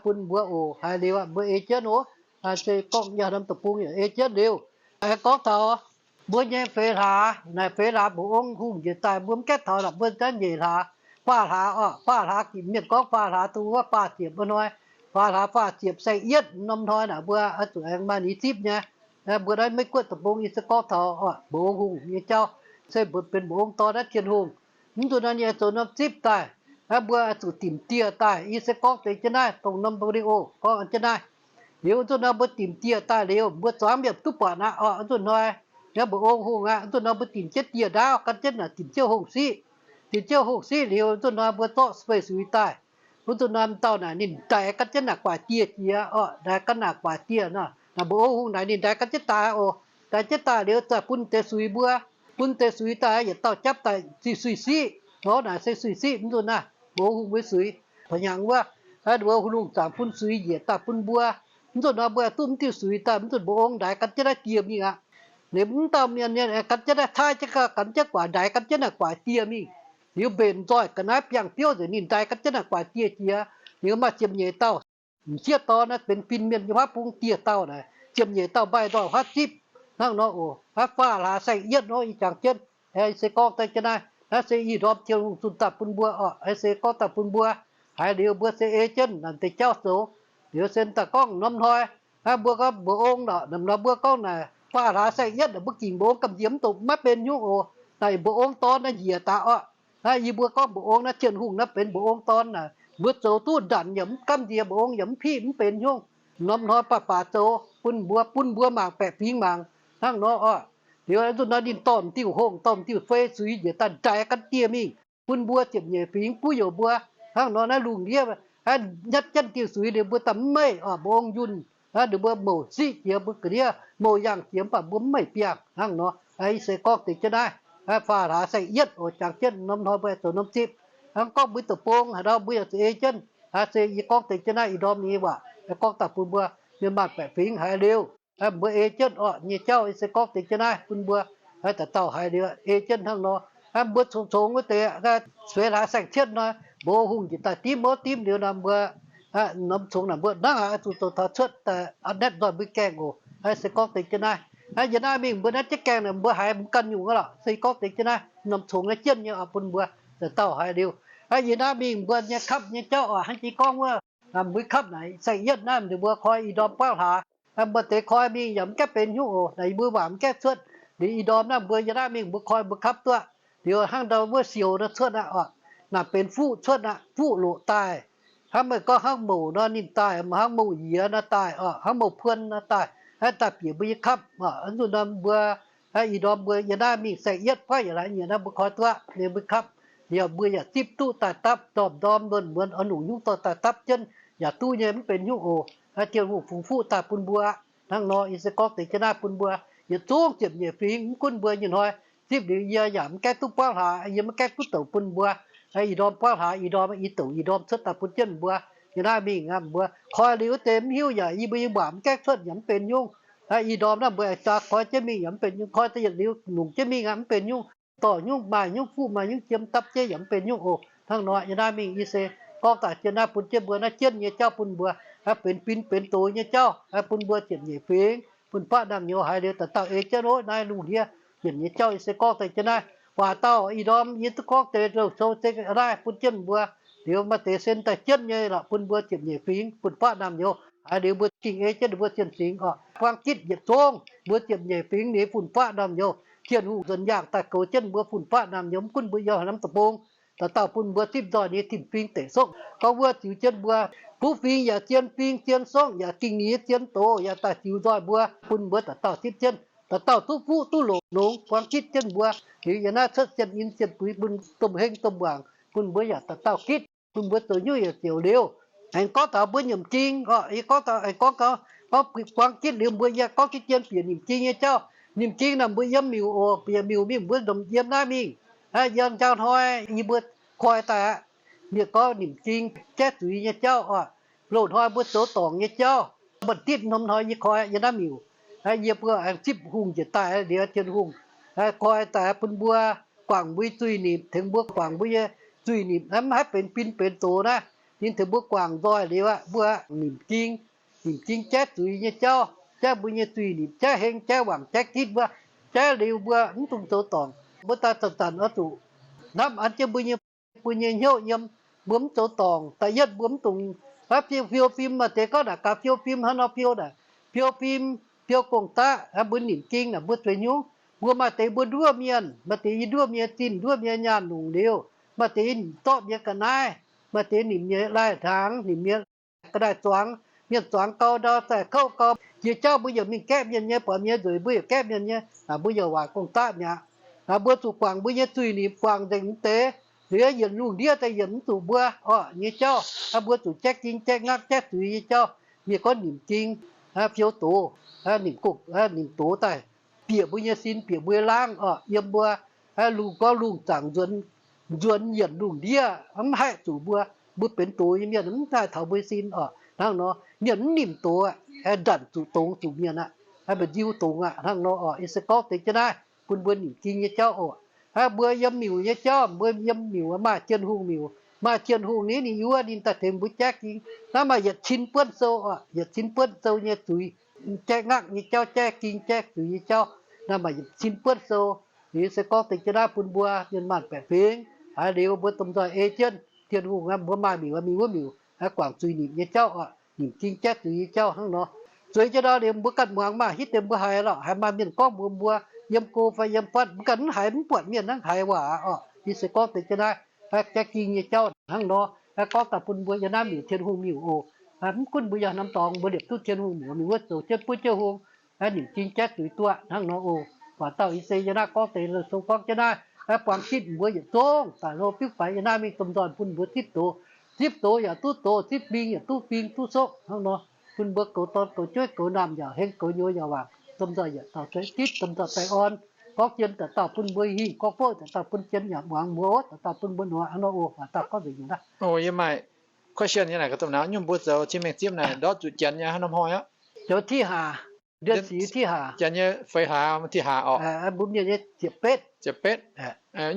bun mbuo oc. Haiz liuz mbuo ei jienv oc. Se gorngv yaac norm deic-bung yaac ei jienv liuz, aengx gorngv taux mbuo nyei feix hlaax naaic, feix hlaax mbuoqc ong hungh njiec daaih, mbuo mv gaengh taux naaic, mbuo naaiv nyeic hlaax, faah hlaax oc. Faah hlaax, mienh gorngv faah hlaax dongh wuov faah ziepc wuov hnoi, faah hlaax faah ziepc saeng-yietv norm hnoi naaic, mbuo oix zuqc aengx maaih nix zipv nyei. Mbuo naaiv Meiv-Guoqv deic-bung yie se gorngv taux mbuoqc ong hungh nyei jauv, se mbuoqc benx mbuoqc ong dorn naaiv Tin-Hungh. Mv zuqc nor ninh zoux norm zipv daaih, mbuo zuqc dimc dieh daaih. Yie se gorngv deix jienv naaiv dongh norm video gorngv jienv naaiv. Liuz zuqc nor mbuo dimc dieh daaih liuz, mbuo zuangx mienh duqv buatc aqv oc. Zuqc hnoi, mbuoqc ong hungh aqv, zuqc nor mbuo dimc jienv dieh ndaauv gan jienv naaic dimc jienv hungh siqv. Dimc jienv hungh siqv liuz, zuqc nor mbuo zorqv sueih suix daaih. Wuov zuqc nor dauh naaic ninh ndaix gan jienv naaic guaax dieh jiex oc. Ndaix gan naaic guaax dieh nor, naaic mbuoqc ong hungh naaic ninh ndaix gan jienv daaih oc. Ndaix jienv daaih liuz, daaih bun deix suix mbuo. Bun deix suix daaih, yietc dauh japv daaih suix siqv. Orv, naaic se suix siqv. Mv zuqc naaiv mbuoqc ong hungh mbuo suix, pa'hnyangx wuov, mbuo hungh lungh zaangc bun suix njiec daaih bun mbuo. Mv zuqc nor mbuo duqv mv diuh suix daaih, mv zuqc mbuoqc ong ndaix gan jienv naaiv dieh mingh aqv. Liuz mv dauh mienh gan jienv naaiv taaih jienv gau, gan jienv guaax ndaix gan jienv naaic guaax dieh mingh. Liuz mbenc nzoih ga'naaiv biangh biouv nzengc, ninh ndaix gan jienv naaic guaax dieh jiex. Liuz maaih ziepc nyeic dauh, m'sieqv dorn naaiv benx fin-mienh nyei huaav bung dieh dauh naaic, ziepc nyeic dauh mbaih nzoih huaav zipv hnangv nor oc. Aav, faah hlaax saeng-yietv nor, ih jangx jienv, se gorngv daaih jienv naaiv, naaiv se ih ndorm Tin-Hungh zunh daaih bun mbuo oc. Se gorngv daaih bun mbuo, haiz liuz mbuo se ei jienv naaic deix jauv zoux. Liuz se daaih gorngv norm hnoi, mbuo gorngv mbuoqc ong nor, nor mbuo gorngv naaic faah hlaax saeng-yietv naaic mbuo gingc mbuoqc ong gamh nziex mv dungx maiv benx nyungc oc. Naaiv mbuoqc ong dorn naaiv njiec daaih oc. Naaiv yie mbuo gorngv mbuoqc ong naaiv, Tin-Hungh naaiv benx mbuoqc ong dorn naaic, mbuo zoux duqv ndanc yaac mv gamh nziex, mbuoqc ong yaac mv piqv mv benx nyungc. Norm hnoi baac baac zoux bun mbuo, bun mbuo mangc baeqc fingx mangc hnangv nor oc. Liuz nzunc nor ninh dorh m'diuh hongh, dorh m'diuh fei suix njiec daaih ndaix gan dieh mingh, bun mbuo ziepc nyeic fingx buov youc mbuo. Hnangv nor naaiv lungh ndiev Hnangv nyatv jienv diuh suix ninh mbuo daaih mv meih oc, mba'ong yunh. Ninh mbuo mouc siqv jiex mbuo ga'ndiev, mouc yangh jiex mv baac mbuo mv meih biangh hnangv nor. Ih se gorngv deix jienv naaiv, faam hlaax saeng-yietv oc, jangx jienv norm hnoi mbuo zoux norm zipv. Hnangv gorngv mbuo deic-bung haaix ndau mbuo yaac zuqc ei jienv. Aav se yie gorngv deix jienv naaiv ih ndorm nyei waac, gorngv daaih bun mbuo mienh maanh baeqc fingx haiz liuz, mbuo ei jienv orqc nyei jauv. Ih se gorngv deix jienv naaiv bun mbuo haaix dauh dauh haiz liuz ei jienv hnangv nor. Mbuo congx-congx wuov deix, sueih hlaax saeng-cietv nor, mbuo hungh njiec daaih dimv mov dimv liuz nor, mbuo norm congx naaic mbuo hnangv haaix zuqc zoux taux cuotv daaih a'netv nzoih mbuo gaengh oc. Ih se gorngv deix jienv naaiv, yie naaiv mingh mbuo naaiv jienv gaengh naaic mbuo haiz mv ganh nyungc aqv lorqc. Se gorngv deix jienv naaiv norm congx naaiv jienv nyei oc bun mbuo dauh dauh haiz liuz. Yie naaiv mingh mbuo nyei kapv nyei jauv oc, hnangv jiex gorngv wuov, mbuo kapv naaic saeng-yietv naaiv ninh mbuo koi ih ndorm buangv hlaax. Maaih deix koi mingh yaac mv gaengh benx nyungc oc, naaic yie mbuo waac mv gaengh cuotv. Liuz ih ndorm naaiv mbuo yie naaiv mingh mbuo koi mbuo kapv duqv. Liuz hnangv ndau wuov sioux naaiv cuotv aqv oc, naaic benx fuqv cuotv aqv, fuqv loqc daaih. Hnangv meih gorngv hnangv mouc nor ninh daaih, hnangv mouc yiex nor daaih oc, hnangv mouc puon nor daaih, daaih bieqc mbuo nyei kapv oc. Nzunc nor mbuo ih ndorm mbuo yie naaiv mingh saeng-yietv buangv yietc laaix nyieqc naaiv mbuo koi duqv nyei mbuo kapv. Liuz mbuo yaac zipv duqv daaih dapv ndorm-ndorm luonx muonz oix nungc nyungc dorh daaih dapv jienv yaac duqv nyei, mv benx nyungc oc. Tien Hungh fungx fuqv daaih bun mbuo aqv. Hnangv nor ih se gorngv deix jienv naaiv bun mbuo yietc zungv ziepc nyeic fingx, mv gunv mbuo nyei hnoi zipv liuz yie yaac mv gaengh duqv buangv hlaax, yie mv gaengh duqv douc bun mbuo. Ih ndorm buangv hlaax, ih ndorm i douc ih ndorm cuotv daaih bun jienv mbuo. Yie naaiv mingh aqv, mbuo koi liuz wuov deix mv hiuv yaac yie mbuo nyei waac mv gaengh cuotv yaac mv benx nyungc. Ih ndorm naaiv mbuo aengx jaa koi jienv mingh yaac mv benx nyungc, koi da'yietv liuz nungc jienv mingh aqv mv benx nyungc, dorh nyungc maaih nyungc fuqv maaih nyungc jiem dapv jienv yaac mv benx nyungc oc. Hnangv nor yie naaiv mingh yie se gorngv daaih jienv naaiv bun jienv mbuo naaiv jienv nyei jauv bun mbuo, benx fin benx doz nyei jauv bun mbuo ziepc nyeic fingx fun-faqv naamh nyouz haiz liuz dauh dauh ei jienv oc. Naaiv lungh ndiev yienc nyei jauv yie se gorngv daaih jienv naaiv. Waac dauh ih ndorm yie duqv gorngv deix louh sou se naaiv bun jienv mbuo. Liuz maaih deix se daaih jienv nyei lorqc bun mbuo ziepc nyeic fingx fun-faqv naamh nyouz haiz liuz mbuo gengh ei jienv ninh mbuo zienh fingx oc. Buang gitv yietc zungv mbuo ziepc nyeic fingx ninh fun-faqv naamh nyouz, Tin-Hungh nzuonx yaangh daaih goux jienv mbuo fun-faqv naamh nyouz, mv gunv mbuo yiem haaix norm deic-bung, dauh dauh bun mbuo zipv nzoih ninh nyei tin-fingx deic sokv gorngv wuov ziux jienv mbuo. Kuv fingx yaac zien fingx, zien sokv yaac gingh nyie, zien doz yaac daaih ziux nzoih mbuo, bun mbuo dauh dauh zipv jienv, dauh dauh duqv fuqv duqv loqc longx, buang gitv jienv mbuo. Liuz yie naaiv cuotv zienh in zienh buix bun domh heng domh muangc, bun mbuo yaac dauh dauh gitv, bun mbuo zoux nyungc yaac ziouc liuz. Aengx gorngv taux mbuo nyiemc ging oc, yie gorngv taux aengx gorngv gau, gorngv buang gitv liuz mbuo yie gorngv gitv jien bieqc nimc ging nyei jauv. Nimc ging naaic mbuo yiem miuc oc, bieqc miuc mingh mbuo lomc yiem naaiv mingh. Yiem njang hnoi yie mbuo koi daaih aqv. Mienh gorngv nimc ging jaiv zuiz nyei jauv oc. Loz-hnoi mbuo zoux dorngc nyei jauv, mba'ditv norm hnoi yie koi yiem naaiv miuc. Yie mbuo aengx zipv hungh njiec daaih liuz Tin-Hungh koi daaih bun mbuo guangc mbuo nyei zuiz-nimc, tengx mbuo guangc mbuo nyei zuiz-nimc, mv haih benx fin benx doz naaiv. Ninh tengx mbuo guangc nzoih liuz aqv, mbuo nimc ging, nimc ging jaiv zuiz nyei jauv, jaiv mbuo nyei zuiz-nimc, jaiv heng, jaiv wangc, jaiv gitv wuov, jaiv liuz mbuo mv dungx zoux dorngc. Mbuo daaih zanc-zanc oix zuqc hnamv an jienv mbuo nyei, mbuo nyei hnyouv yiem, mbuo mv zoux dorngc. Da'yietv mbuo mv dungx fiou fim. Maaih deix gorngv naaic gaax fiou fim hnangv nor fiou naaic, fiou fim, fiou gong-daqv. Mbuo nimc ging naaic mbuo zueiz nyungc. Mbuo maaih deix mbuo nduov mienh, maaih deix yie nduov mienh zinh, nduov mienh nyaanh longc liuz, maaih deix nimc zorqv mienh ga'naaiv, maaih deix nimc mienh lai-hnaangx, nimc mienh ga'naaiv zuangx, mienh zuangx gau ndau daaih kouv gau. Jiex jauv mbuo yaac mingh gaeqv mienh nyei, buatc mienh nzueic mbuo yaac gaeqv mienh nyei. Mbuo yaac waaic gong-daqv mi'aqv. Mbuo zuqc guangc mbuo nyei zuiz-nimc, guangc nzengc mv deix, liuz yietc lungh ndiev daaih yietc mv zuqc mbuo orqc nyei jauv. Mbuo zuqc jaiv ging jaiv ngakv jaiv zuiz nyei jauv. Mienh gorngv nimc ging, fiou doz, nimc doz daaih bieqc mbuo nyei sin, bieqc mbuo nyei laangv orqc. Yiem mbuo lungh gorngv lungh zaangc nzuonx yienc lungh ndiev, mv haih zuqc mbuo. Mbuo benx doz nyei mienh mv haih taux mbuo sin orqc. Hnangv nor mienh mv nimc doz aqv, ndanc zuqc dongz zuqc mienh aqv, mba'nziu dongz aqv. Hnangv nor orqc, yie se gorngv deix jienv naaiv bun mbuo nimc ging nyei jauv oc. Mbuo yiem miuc nyei jauv, mbuo yiem miuc maaih Tin-Hungh miuc, maaih Tin-Hungh ni, ninh yuov ninh daaih tengx mbuo jaiv ging. Naaiv maaih yietc cin buonv sou orqc, yietc cin buonv sou nyei zuiz, jaiv ngakv nyei jauv, jaiv ging jaiv zuiz nyei jauv. Naaiv maaih yietc cin buonv sou. Liuz se gorngv deix jienv naaiv bun mbuo mienh maanh baeqc fingx haiz liuz mbuo domh nzoih ei jienv Tin-Hungh, mbuo maaih miuc mingh wuov miuc guangc zuiz-nimc nyei jauv oc, nimc ging jaiv zuiz nyei jauv hnangv nor. Zueiz jienv nor liuz mbuo ganh muangx maah, hitv deix mbuo haiz lorqc, haiz maaih mienh gorngv mbuox mbuo yiem go fai yiem fatv, mbuo ganh mv haiz, mv buatc mienh hnangv haiz waac oc. Yie se gorngv deix jienv naaiv jaiv ging nyei jauv hnangv nor, gorngv daaih bun mbuo yiem naaiv miuc Tin-Hungh miuc oc. Mv gunv mbuo yiem norm dorngx mbuo liepc duqv Tin-Hungh miuc, mingh wuov zoux jienv buov jienv hung, nimc ging jaiv zuiz duqv hnangv nor oc. Waac dauh yie se yiem naaiv gorngv deix sou gorngv jienv naaiv, buang gitv mbuo yietc zungv daaih hlo fiuv faix yiem naaiv mingh domh nzoih bun mbuo zipv doz. Zipv doz yaac duqv doz, zipv bing yaac duqv bing, duqv sokv hnangv nor. Bun mbuo goux dorn goux jueiv goux naamh yaac heng, goux nyouz yaac waangc, domh nzoih yietc dauh zoux zipv, domh nzoih baengh orn. Gorngv jien daaih dauh bun mbuo hingh, gorngv bouv daaih dauh bun jien yaac muangx, muoz daaih dauh bun mbuo nor hnangv nor oc. Waac dauh gorngv nzengc nyungc naaiv. Oh, yie maaih question yie naaic gaax domh nauz, nyungc mbuo zoux qiex mengh zipv naaic ndortv zuqc janx nyei hnangv norm hnoi aqv? Zoux ti hlaax, ndiev sic ti hlaax. Janx nyei feix hlaax, ti hlaax orqc? Mbuo mienh nyei ziepc betv. Ziepc betv.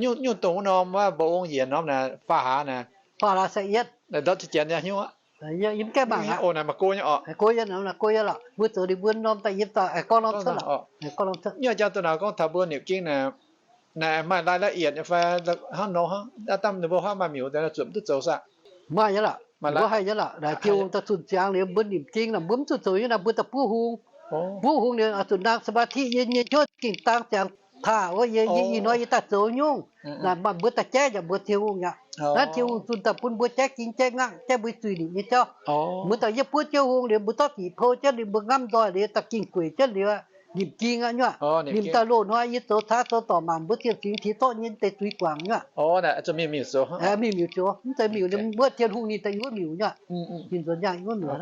Nyungc, nyungc dongh wuov norm wuov mba'ong yienc norm naaic, faam hlaax naaic. Faam hlaax saeng-yietv. Ndortv zuqc janx nyei hnyouv aqv. Yie mv gaengh mangc aqv. Oh, naaic maaih go nyei orqc? Go nyei, go nyei lorqc. Mbuo zoux ninh mbuo norm da'yietv dauh, gorngv norm cuotv lorqc. Gorngv norm cuotv. Nyungc janx dongh nauz gorngv taux mbuo nimc ging naaic, naaic maaih รายละเอียด nyei fai hnangv nor hnangv, daaih ninh mbuo hnangv maaih miuc daaih zuqc duqv zoux saah? Maaih nyei lorqc, maaih mbuo haih nyei lorqc. Naaic Tin-Hungh daaih zunh ziangx liuz mbuo nimc ging naaic, mbuo mv zuqc zoux nyei naaic, mbuo daaih buov hung. Buov hungh liuz zuqc nangh สมาธิ yie nyei hnyouv ging dang ziangx taaih wuov, yie ih hnoi yie daaih zoux nyungc. Naaic maaih mbuo daaih jaiv yaac mbuox Tin-Hungh aqv. Naaiv Tin-Hungh zunh daaih bun mbuo jaiv ging jaiv ngaangc, jaiv mbuo zuiz nimc nyei jauv. Mbuo daaih yie buov jienv hung liuz, mbuo zorqv diqc pou jienv liuz, mbuo ngamv nzoih liuz, daaih ging gueic jienv liuz, nimc ging aqv nyuoqc. Nimc daaih loz-hnoi yie zoux caav zoux dorngc mangc mbuo zinh fingx tiex zorqv nyei deix zuiz guangc nyuoqc. Mingh miuc zoux, mv zeiz miuc, mbuo Tin-Hungh ninh daaih yiem wuov miuc nyuoqc. Ninh nzuonx yangh yiem wuov miuc.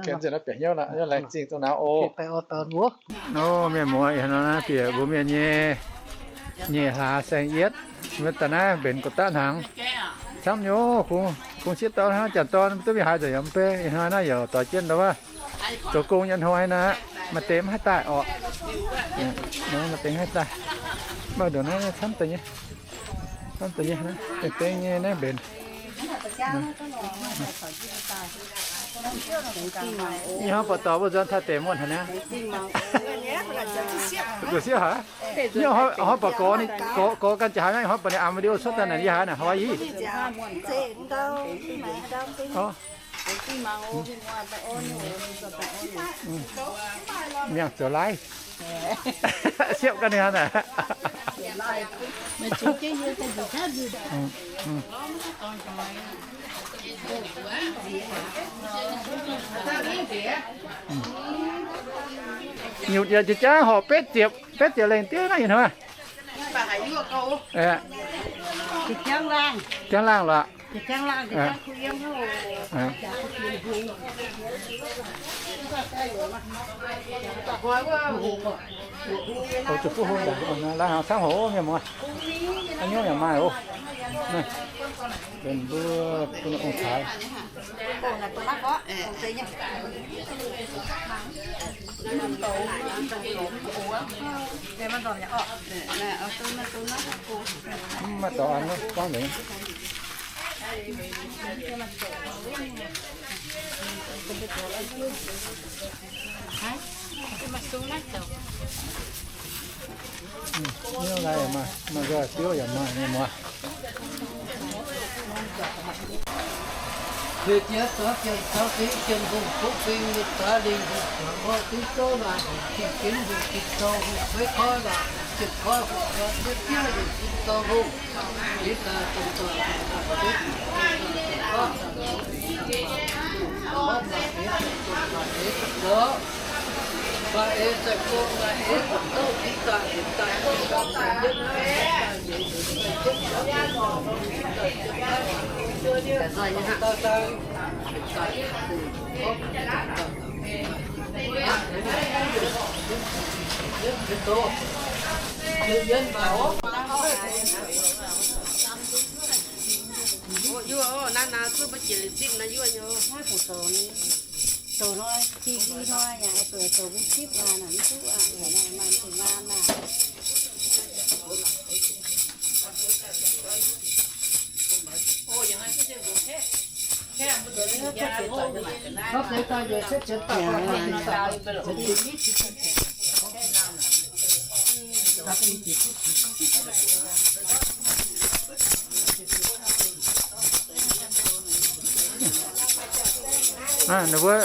Mienh muoz, ih hnoi naaiv bieqc mbuo mienh nyei nyic hlaax saeng-yietv, mbuo daaih naaiv mbenc gox daqv hnaangx camv nyei. Kungx sieqv dorn hnangv, janx dorn duqv mingh haaix nzengc yaac mv bei. Ih hnoi naaiv yaac doix jienv ndau wuov zoux gong nyei hnoi naaiv, maaih deix mv haih daaih orqc. Maaih deix mv haih daaih. Mv baac ndongc naaiv camv deix nyei, camv deix nyei, dengh dengh nyei naaiv mbenc. Ih hnoi buatc dorh mbuo nzuonx taaih deix muonh haic niaa. Guoqv sieqv haic. Ih hnoi buatc gorx, gorx ganh jaax haic, ih hnoi buatc ninh aengx video cuotv daaih naaic, yie haiz naaic hnoi yie. Miangh zoux laiv. Siepv ganh ninh hnangv naaic. Nyutc yaac jiex jaav horpc betv ziepc, betv ziepc lengh diuv naaiv ih hnoi. Jangx laangh lorqc. Zuqc buov hung, laaix hnangv camv hoc mienh muoz. Haaix nyungc yaac maaih oc. Benx mbuo bun ong-taaix. Mv maaih dorngx an, gorngv nzengc. Nyungc naaiv maaih, maaih nzoih biouv yaac maaih nyei muoz. Heuc jiex zuangx jiex caux fingx jiex mbungh kuv fingx nyei zaax lingh hungh zuangx orqv diuv zouv laanh hungh, jing ginv hungh, jing zou hungh, kueiv koiv laanh hungh, jienh koiv hungh, jiex jiev jiev hungh, jiex zinh zouv hungh. Yuoqv, naaiv naaiv zuov mbuo jiex lingc zipv naaiv yuoqv nyei. Zoux hnoi, jing i hnoi yaac zoux, zoux mbuo zipv naaic, mv duqv aqv, maaih zuqc maan naaic.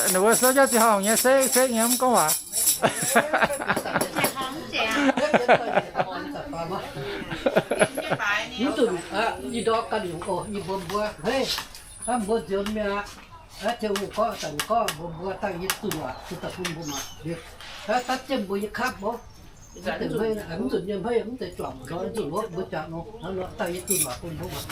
Ninh mbuo souv jaav ziangh horngh nyei, sekv sekv nyei, mv gorngv waac. Mv zuqc, ih ndorm ganh nyungc oc, yie mbuox mbuo, hei, hnamv mbuo nzioux mienh aqv. Aa, Tin-Hungh gorngv, zanc gorngv mbuox mbuo dangh yie zunh waac, zunh daaih bun mbuo mangc liuz. Aa, dapv jienv mbuo nyei kapv mbuo. Mv deix hmei, mv nzunc nyei hmei, mv deix juangc nor, nzunc wuov mbuo jangx nor, hnangv nor daaih yietc zungv waac bun mbuo muangx.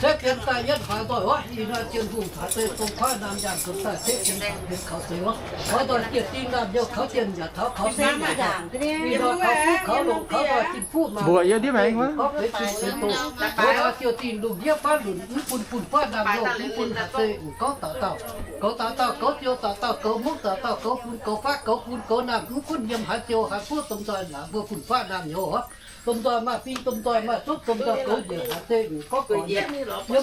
Setv fienx daaih yietv haaix nzoih oc, ih hnoi Tin-Hungh caux deix dongh kuaaiv naamh nyaanh nzuonx daaih setv fienx daaih fienx kaux seix oc. Oix nzoih dieh ding naamh nyouz kaux jienh yaac taux kaux seix yaac taux. Ih hnoi kaux fuqv kaux longc kaux nzoih tin fuqv maah. Mbuoqc yiem ndiev maengx wuov. Gorngv benx fin benx dongh, oix nzoih dieh ding lungh ndiev faanv lunc mv bun fun-faqv naamh nyouz, mv bun haaix deix gorngv dauh dauh, goux dauh dauh, goux ziou dauh dauh, goux mungv dauh dauh, goux fun goux faqv, goux bun goux naamh, mv gunv yiem haaix ziou haaix fuqv domh nzoih naaic mbuo fun-faqv naamh nyouz oc. Domh nzoih maaih fing, domh nzoih maaih zuqv, domh nzoih goux njiec haaix deix gorngv gorx yiem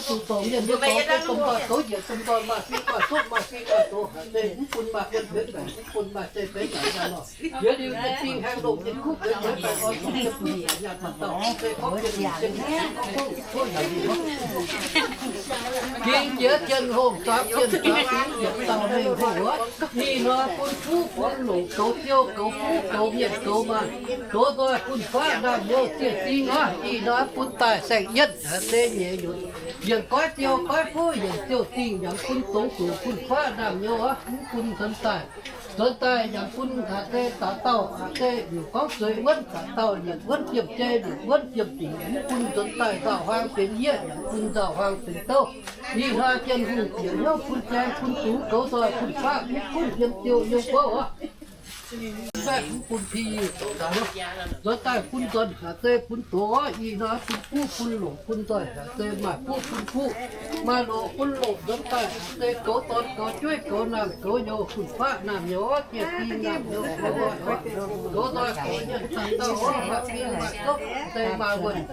zuqc dorngc mienh nyei dorngx, domh nzoih goux njiec, domh nzoih maaih fing maaih zuqv, maaih fing maaih zoux haaix deix mv bun maaih guon benx naaic, mv bun maaih zeiv benx naaic nyaanh nor. Jiex liuz yietc ding haengh longc yietc kuv benx naaic, oix zuqc yietc bun nyaanh dauh dauh, se gorngv jienv mingh jienv mingh gorngv gorngv gorngv yaac mingh. Ging jiex jienh hongh, zuangx jienh zuangx fingx, yietc dauh mengh hongh wuov. Ih hnoi bun fuqv bun longc, goux ziou goux fuqv, goux mienh goux maanh, goux nzoih fun-faqv naamh nyouz dieh ding oc. Ih hnoi bun daaih saeng-yietv haaix deix nyeic nyunc, yienc goiv ziou goiv fuqv, yienc ziou dingh, yaac bun dongz zuqc fun-faqv naamh nyouz oc. Mv bun nzuonx daaih, nzuonx daaih yaac bun haaix deix dauh dauh, haaix deix liuc gorngv zueiz wuonv dauh dauh, yietc wuonv jiem jei, yietc wuonv jiem dingc, mv bun nzuonx daaih nzauh huaang benx yieqv, yaac bun nzauh huaang benx douv. Ih hnoi Tin-Hungh bieqc hnyouv bun jaeng bun dungz goux nzoih fun-faqv, mv gunv yiem ziou yiem bouv oc. Mv bun pi nzuonx daaih bun nzuonx haaix deix bun doz oc. Ih hnoi bun fuqv bun longc bun nzoih haaix deix maaih fuqv bun fuqv, maaih longc bun longc nzuonx daaih haaix deix goux dorn goux jueiv goux naamh goux nyouz fun-faqv naamh nyouz oc, dieh ding naamh nyouz goux nzoih oc, goux nzoih goux nyienx dauh dauh oc, maaih fing maaih zopv deix maaih wuonh,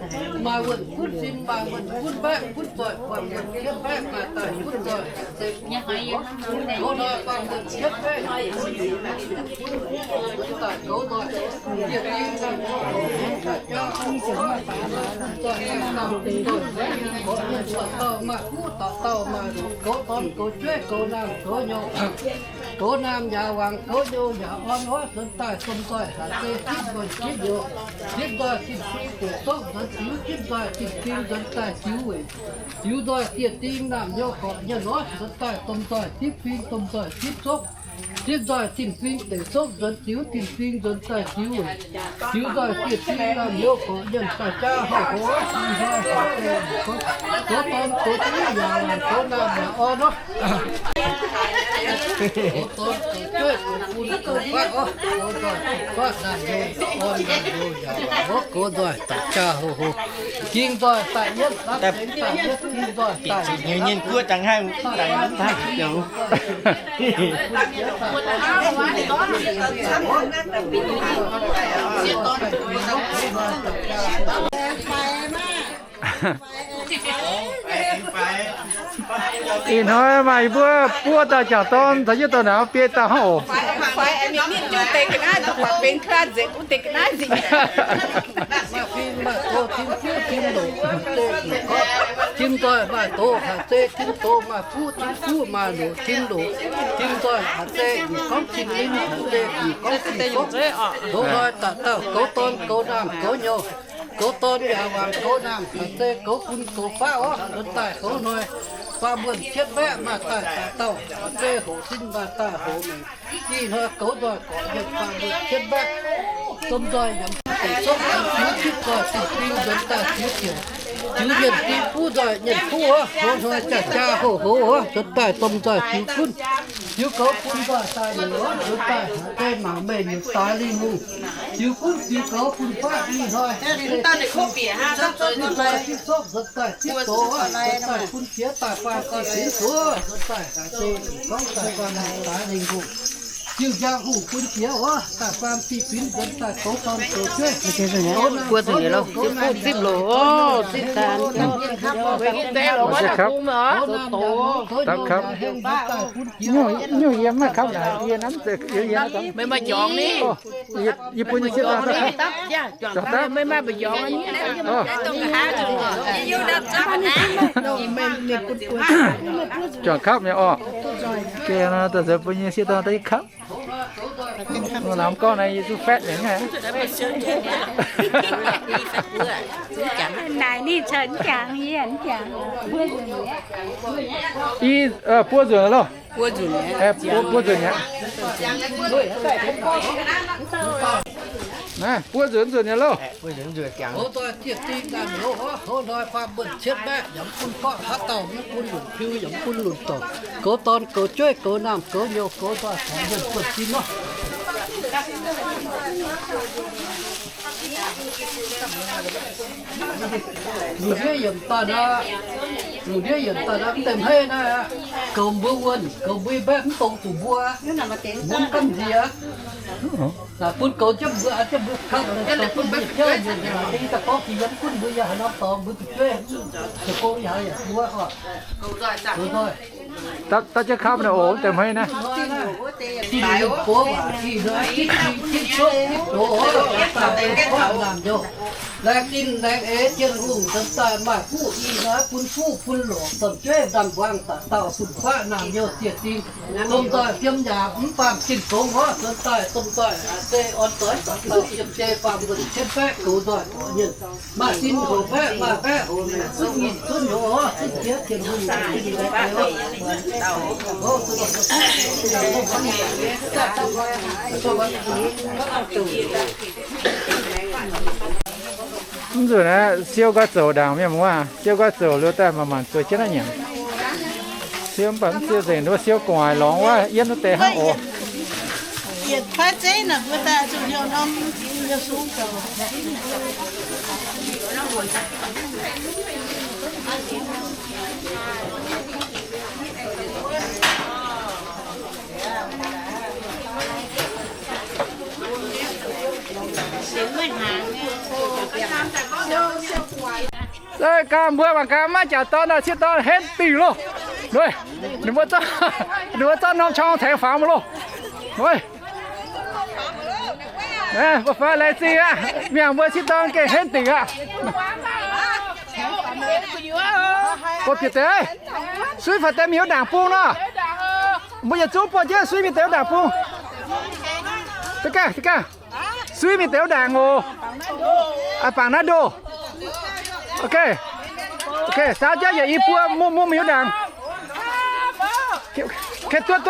maaih wuonh gunv sin maaih wuonh gunv mbaeqv gunv zoih, buangh wuonh cietv mbaeqv maaih daaih gunv nzoih haaix deix bun fuqv oc. Goux nzoih buangh wuonh cietv mbaeqv, goux nzoih dieh ding naamh nyouz, dauh dauh maaih fuqv dauh dauh maaih longc, goux dorn goux jueiv goux naamh goux nyouz, goux naamh yaac wangc goux nyouz yaac orn oc. Nzuonx daaih domh nzoih haaix deix zipv wuonh zipv nyouz, zipv nzoih zinh fing deic zopv nzuonx ziux, zipv nzoih zinh fing nzuonx daaih ziux weic, ziux nzoih dieh ding naamh nyouz gorqv nyei nor, nzuonx daaih domh nzoih zipv fing domh nzoih zipv zopv, zipv nzoih zinh fing deic zopv nzuonx ziux, zinh fing nzuonx daaih ziux weic, ziux nzoih dieh ding naamh nyouz gorqv nyei daaih jaa houh hoz, ih hnoi haaix deix goux dorn goux jueiv yaac wangc goux naamh yaac orn oc. Goux dorn goux jueiv goux bun goux faqv oc, goux nzoih fun-faqv naamh nyouz yaac orn, naamh nyouz yaac wangc oc, goux nzoih daaih jaa houh hoz. Ging nzoih daaih yietv lapv tengx daaih yietv, ging nzoih daaih nyei nyei guoqv dangh haih dangh mv taaih zoux. Ih hnoi maaih yie mbuo buo dauh jangc dorn, caux yie dauh nauz biei dauh hnangv oc. Maaih fing maaih zoh, tin fuqv tin longc, tin nzoih maaih doz haaix deix, tin doz maaih fuqv, tin fuqv maaih longc, tin longc, tin nzoih haaix deix, gorngv tin ninh haaix deix, gorngv tin zoqv, goux nzoih dauh dauh, goux dorn goux naamh goux nyouz, goux dorn yaac wangc goux naamh haaix deix, goux bun goux faqv oc. Nzuonx daaih goux hnoi, faam wuonh cietv mbaeqv maaih daaih dauh dauh, haaix deix hoqc sin maaih daaih hoqc mengc. Ih hnoi goux nzoih gorqv yiem faam wuonh cietv mbaeqv, domh nzoih yaac deic zopv nzuonx ziux, zipv nzoih zinh fing nzuonx daaih ziux ziouc, ziux mienh fing fuqv nzoih mienh fuqv oc. Goux hnoi jaa jaa houh hoz oc. Nzuonx daaih domh nzoih ziux gunv, ziux goux bun nzoih daaih nyei oc. Nzuonx daaih haaix deix mangc meih nyutc daaix lingh hungh, ziux gunv ziux goux bun faqv. Ih hnoi zipv nzoih zipv zopv nzuonx daaih zipv doz oc. Nzuonx daaih bun jiex daaih faam zinh zinx zoux. Nzuonx daaih haaix deix gorngv daaih faam daaix lingh hungh, ziux njang hungh bun jiex oc. Daaih faam zinh zinx nzuonx daaih goux dorn goux jueiv, goux naamh goux nyouz, goux naamh zipv loc oc, zipv daaih. Meih maaih jorngx ni? Yie bun yie sieqv daaih. Meih maaih mbu'jorngx ni? Juangc kapv mi'aqv orqc. Geh nor, daaih bun yie sieqv daaih daaih kapv. Lamz gorngv naaiv yie duqv fatv mi'aqv. Naaic ninh caux jangx yie jangx. I, buo nzunc loh. Buo nzunc mi'aqv. Buo nzunc mi'aqv. Naaiv buov nzuonx nzuonx nyei loh. Goux nzoih ziec ding daaih loz, hoz hnoi faam mbuonx cietv mbaeqv, yaac mv bun gorqv haaix dauh, mv bun lunc piu, yaac mv bun lunc dorngc. Goux dorn goux jueiv goux naamh goux nyouz goux nzoih, mbuonx zinh nor. Lungh ndiev yiemc daaih naaiv, lungh ndiev yiemc daaih naaiv, mv deix hmeiv naaiv, goux mbuo wuonh, goux mbuo mbaeqv, mv dongz zuqc mbuo, mbuo mv gamh nziex. Naaic bun goux jienv mbuo, aa, jienv mbuo kamv, bun mbuo jauv nzengc, da'gorngv jiex yiem gunv mbuo yaac haaix norm dorngx mbuo zuqc jueiv, zoux gong yaac haaix yaac buov oc. Dapv jienv kamv naaic oc, mv deix hmeiv naaiv. Laengz zingh laengz eix Tin-Hungh cingx daaih maaih guqv i naaiv bun fuqv bun longc, domh jueiv ndaamv-mbuangz dauh dauh fun-faqv naamh youh ziec dingh, domh nzoih fiem yaac mv baamh zinh gongx orv, domh nzoih, domh nzoih se orn doic dauh dauh fiem jei faam mbuonx cietv mbaeqv goux nzoih orqc nyei. Maaih sin hoc mbaeqv, maaih mbaeqv hoc, zunv nyinh zunv hoc orv, zunv jiex Tin-Hungh. Mv nzunc naaiv siou nqoi zoux ndaangc mienh muoz, siou nqoi zoux liuz daaih maanc maanc zueiz jienv naaiv nyanc. Siou mv baac mv siou nzengc, nduov siou gu'nguaaic lorngx wuov, yienv wuov deix hnangv oc. Sai gaax mbuo mangc gaax, maiv jaax dorn nor, sieqv dorn henv dingc loh. Ninh mbuo zorqv, ninh mbuo zorqv norm qorng tengx faaux mv loh. Mbuo faaux laengz zingh aqv. Mienh mbuo sieqv dorn gengh henv dingc aqv. Mbuo bieqc deix, suiv faaux deix mingh wuov ndaangc bung nor. Mbuo yietc zungv buangh jienv suiv mingh deix wuov ndaangc bung. Suiv mingh deix wuov ndaangc oc. Bangc naaiv ndoh. Ok. Ok, saauv jienv yietc i buo mungh mungh mingh wuov ndaangc. Duqv, duqv,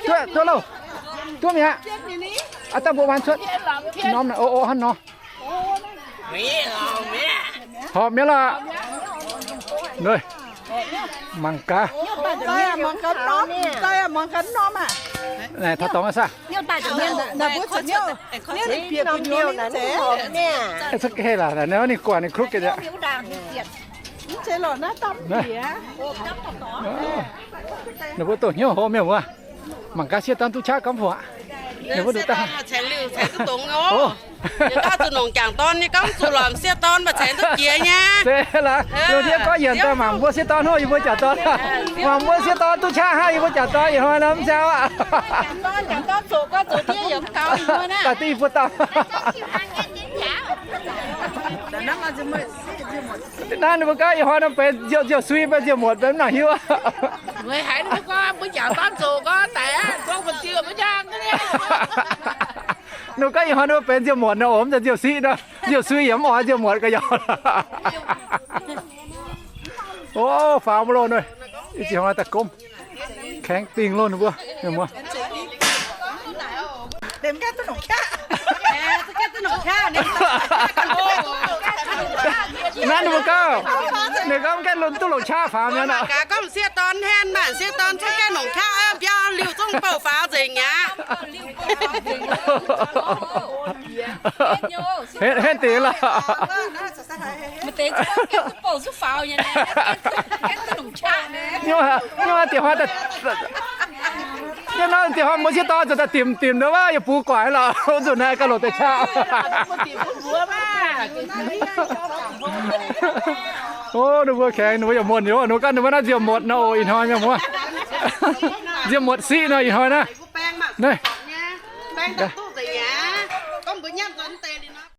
duqv, duqv loh. Duqv mi'aqv. Aa, dangh mbuo muangx cuotv. Norm naaic, o, o, hnangv nor. Horpc mi'aqv lorqc. Mangc gaax. Naaic taux dorngx saah? Ninh guangc ninh kruk ga'nyiec. Ninh mbuo dongh hnyouv hlo mienh wuov. Mangc gaax sieqv dorn duqv qaqv gorngv mv buatc. Ninh mbuo duqv dangh. Se laaix, lungh ndiev gorngv yienc daaih mangc mbuo sieqv dorn hov, yie mbuo jaax dorn. Mangc mbuo sieqv dorn duqv qaqv hnangv, yie mbuo jaax dorn ih hnoi nor mv ziangh aqv. Daaih duqv i buo dauh. Naaiv ninh mbuo gorngv ih hnoi nor benx nziouv, nziouv sui, benx nziouv muotc, benx mv nangc hiuv. Ninh mbuo gorngv ih hnoi nor mbuo benx nziouv muotc nor, mv zeiz nziouv siqv nor. Nziouv sui yaac mv oix nziouv muotc ga'nyauv. O, faaux mv loh nor, ih ziex hnoi daaih gomv. Kaengx dingh loh ninh mbuo. Naaiv ninh mbuo gorngv, ninh gorngv mv gaengh duqv longc qaqv faaux mi'aqv nor. Gorngv sieqv dorn henv maah, sieqv dorn zungv gaengh longc qaqv biauv liuh zungv bouh faaux nzengc mi'aqv. Henv dingc lorqc. Nyungc, nyungc diex hnoi, nyungc nor diex hnoi mbuo sieqv dorn zuqc daaih dimc dimc nor wuov, yaac bungx guaic lorqc, wuov nzunc naaiv gauh longc deix qaqv. O, ninh mbuo kaengx, ninh mbuo yaac muonc yoc, ninh mbuo gorngv ninh mbuo naaiv nziouv muotc nor oc, ih hnoi mienh muoz. Nziouv muotc siqv nor ih hnoi naaiv. Naaiv.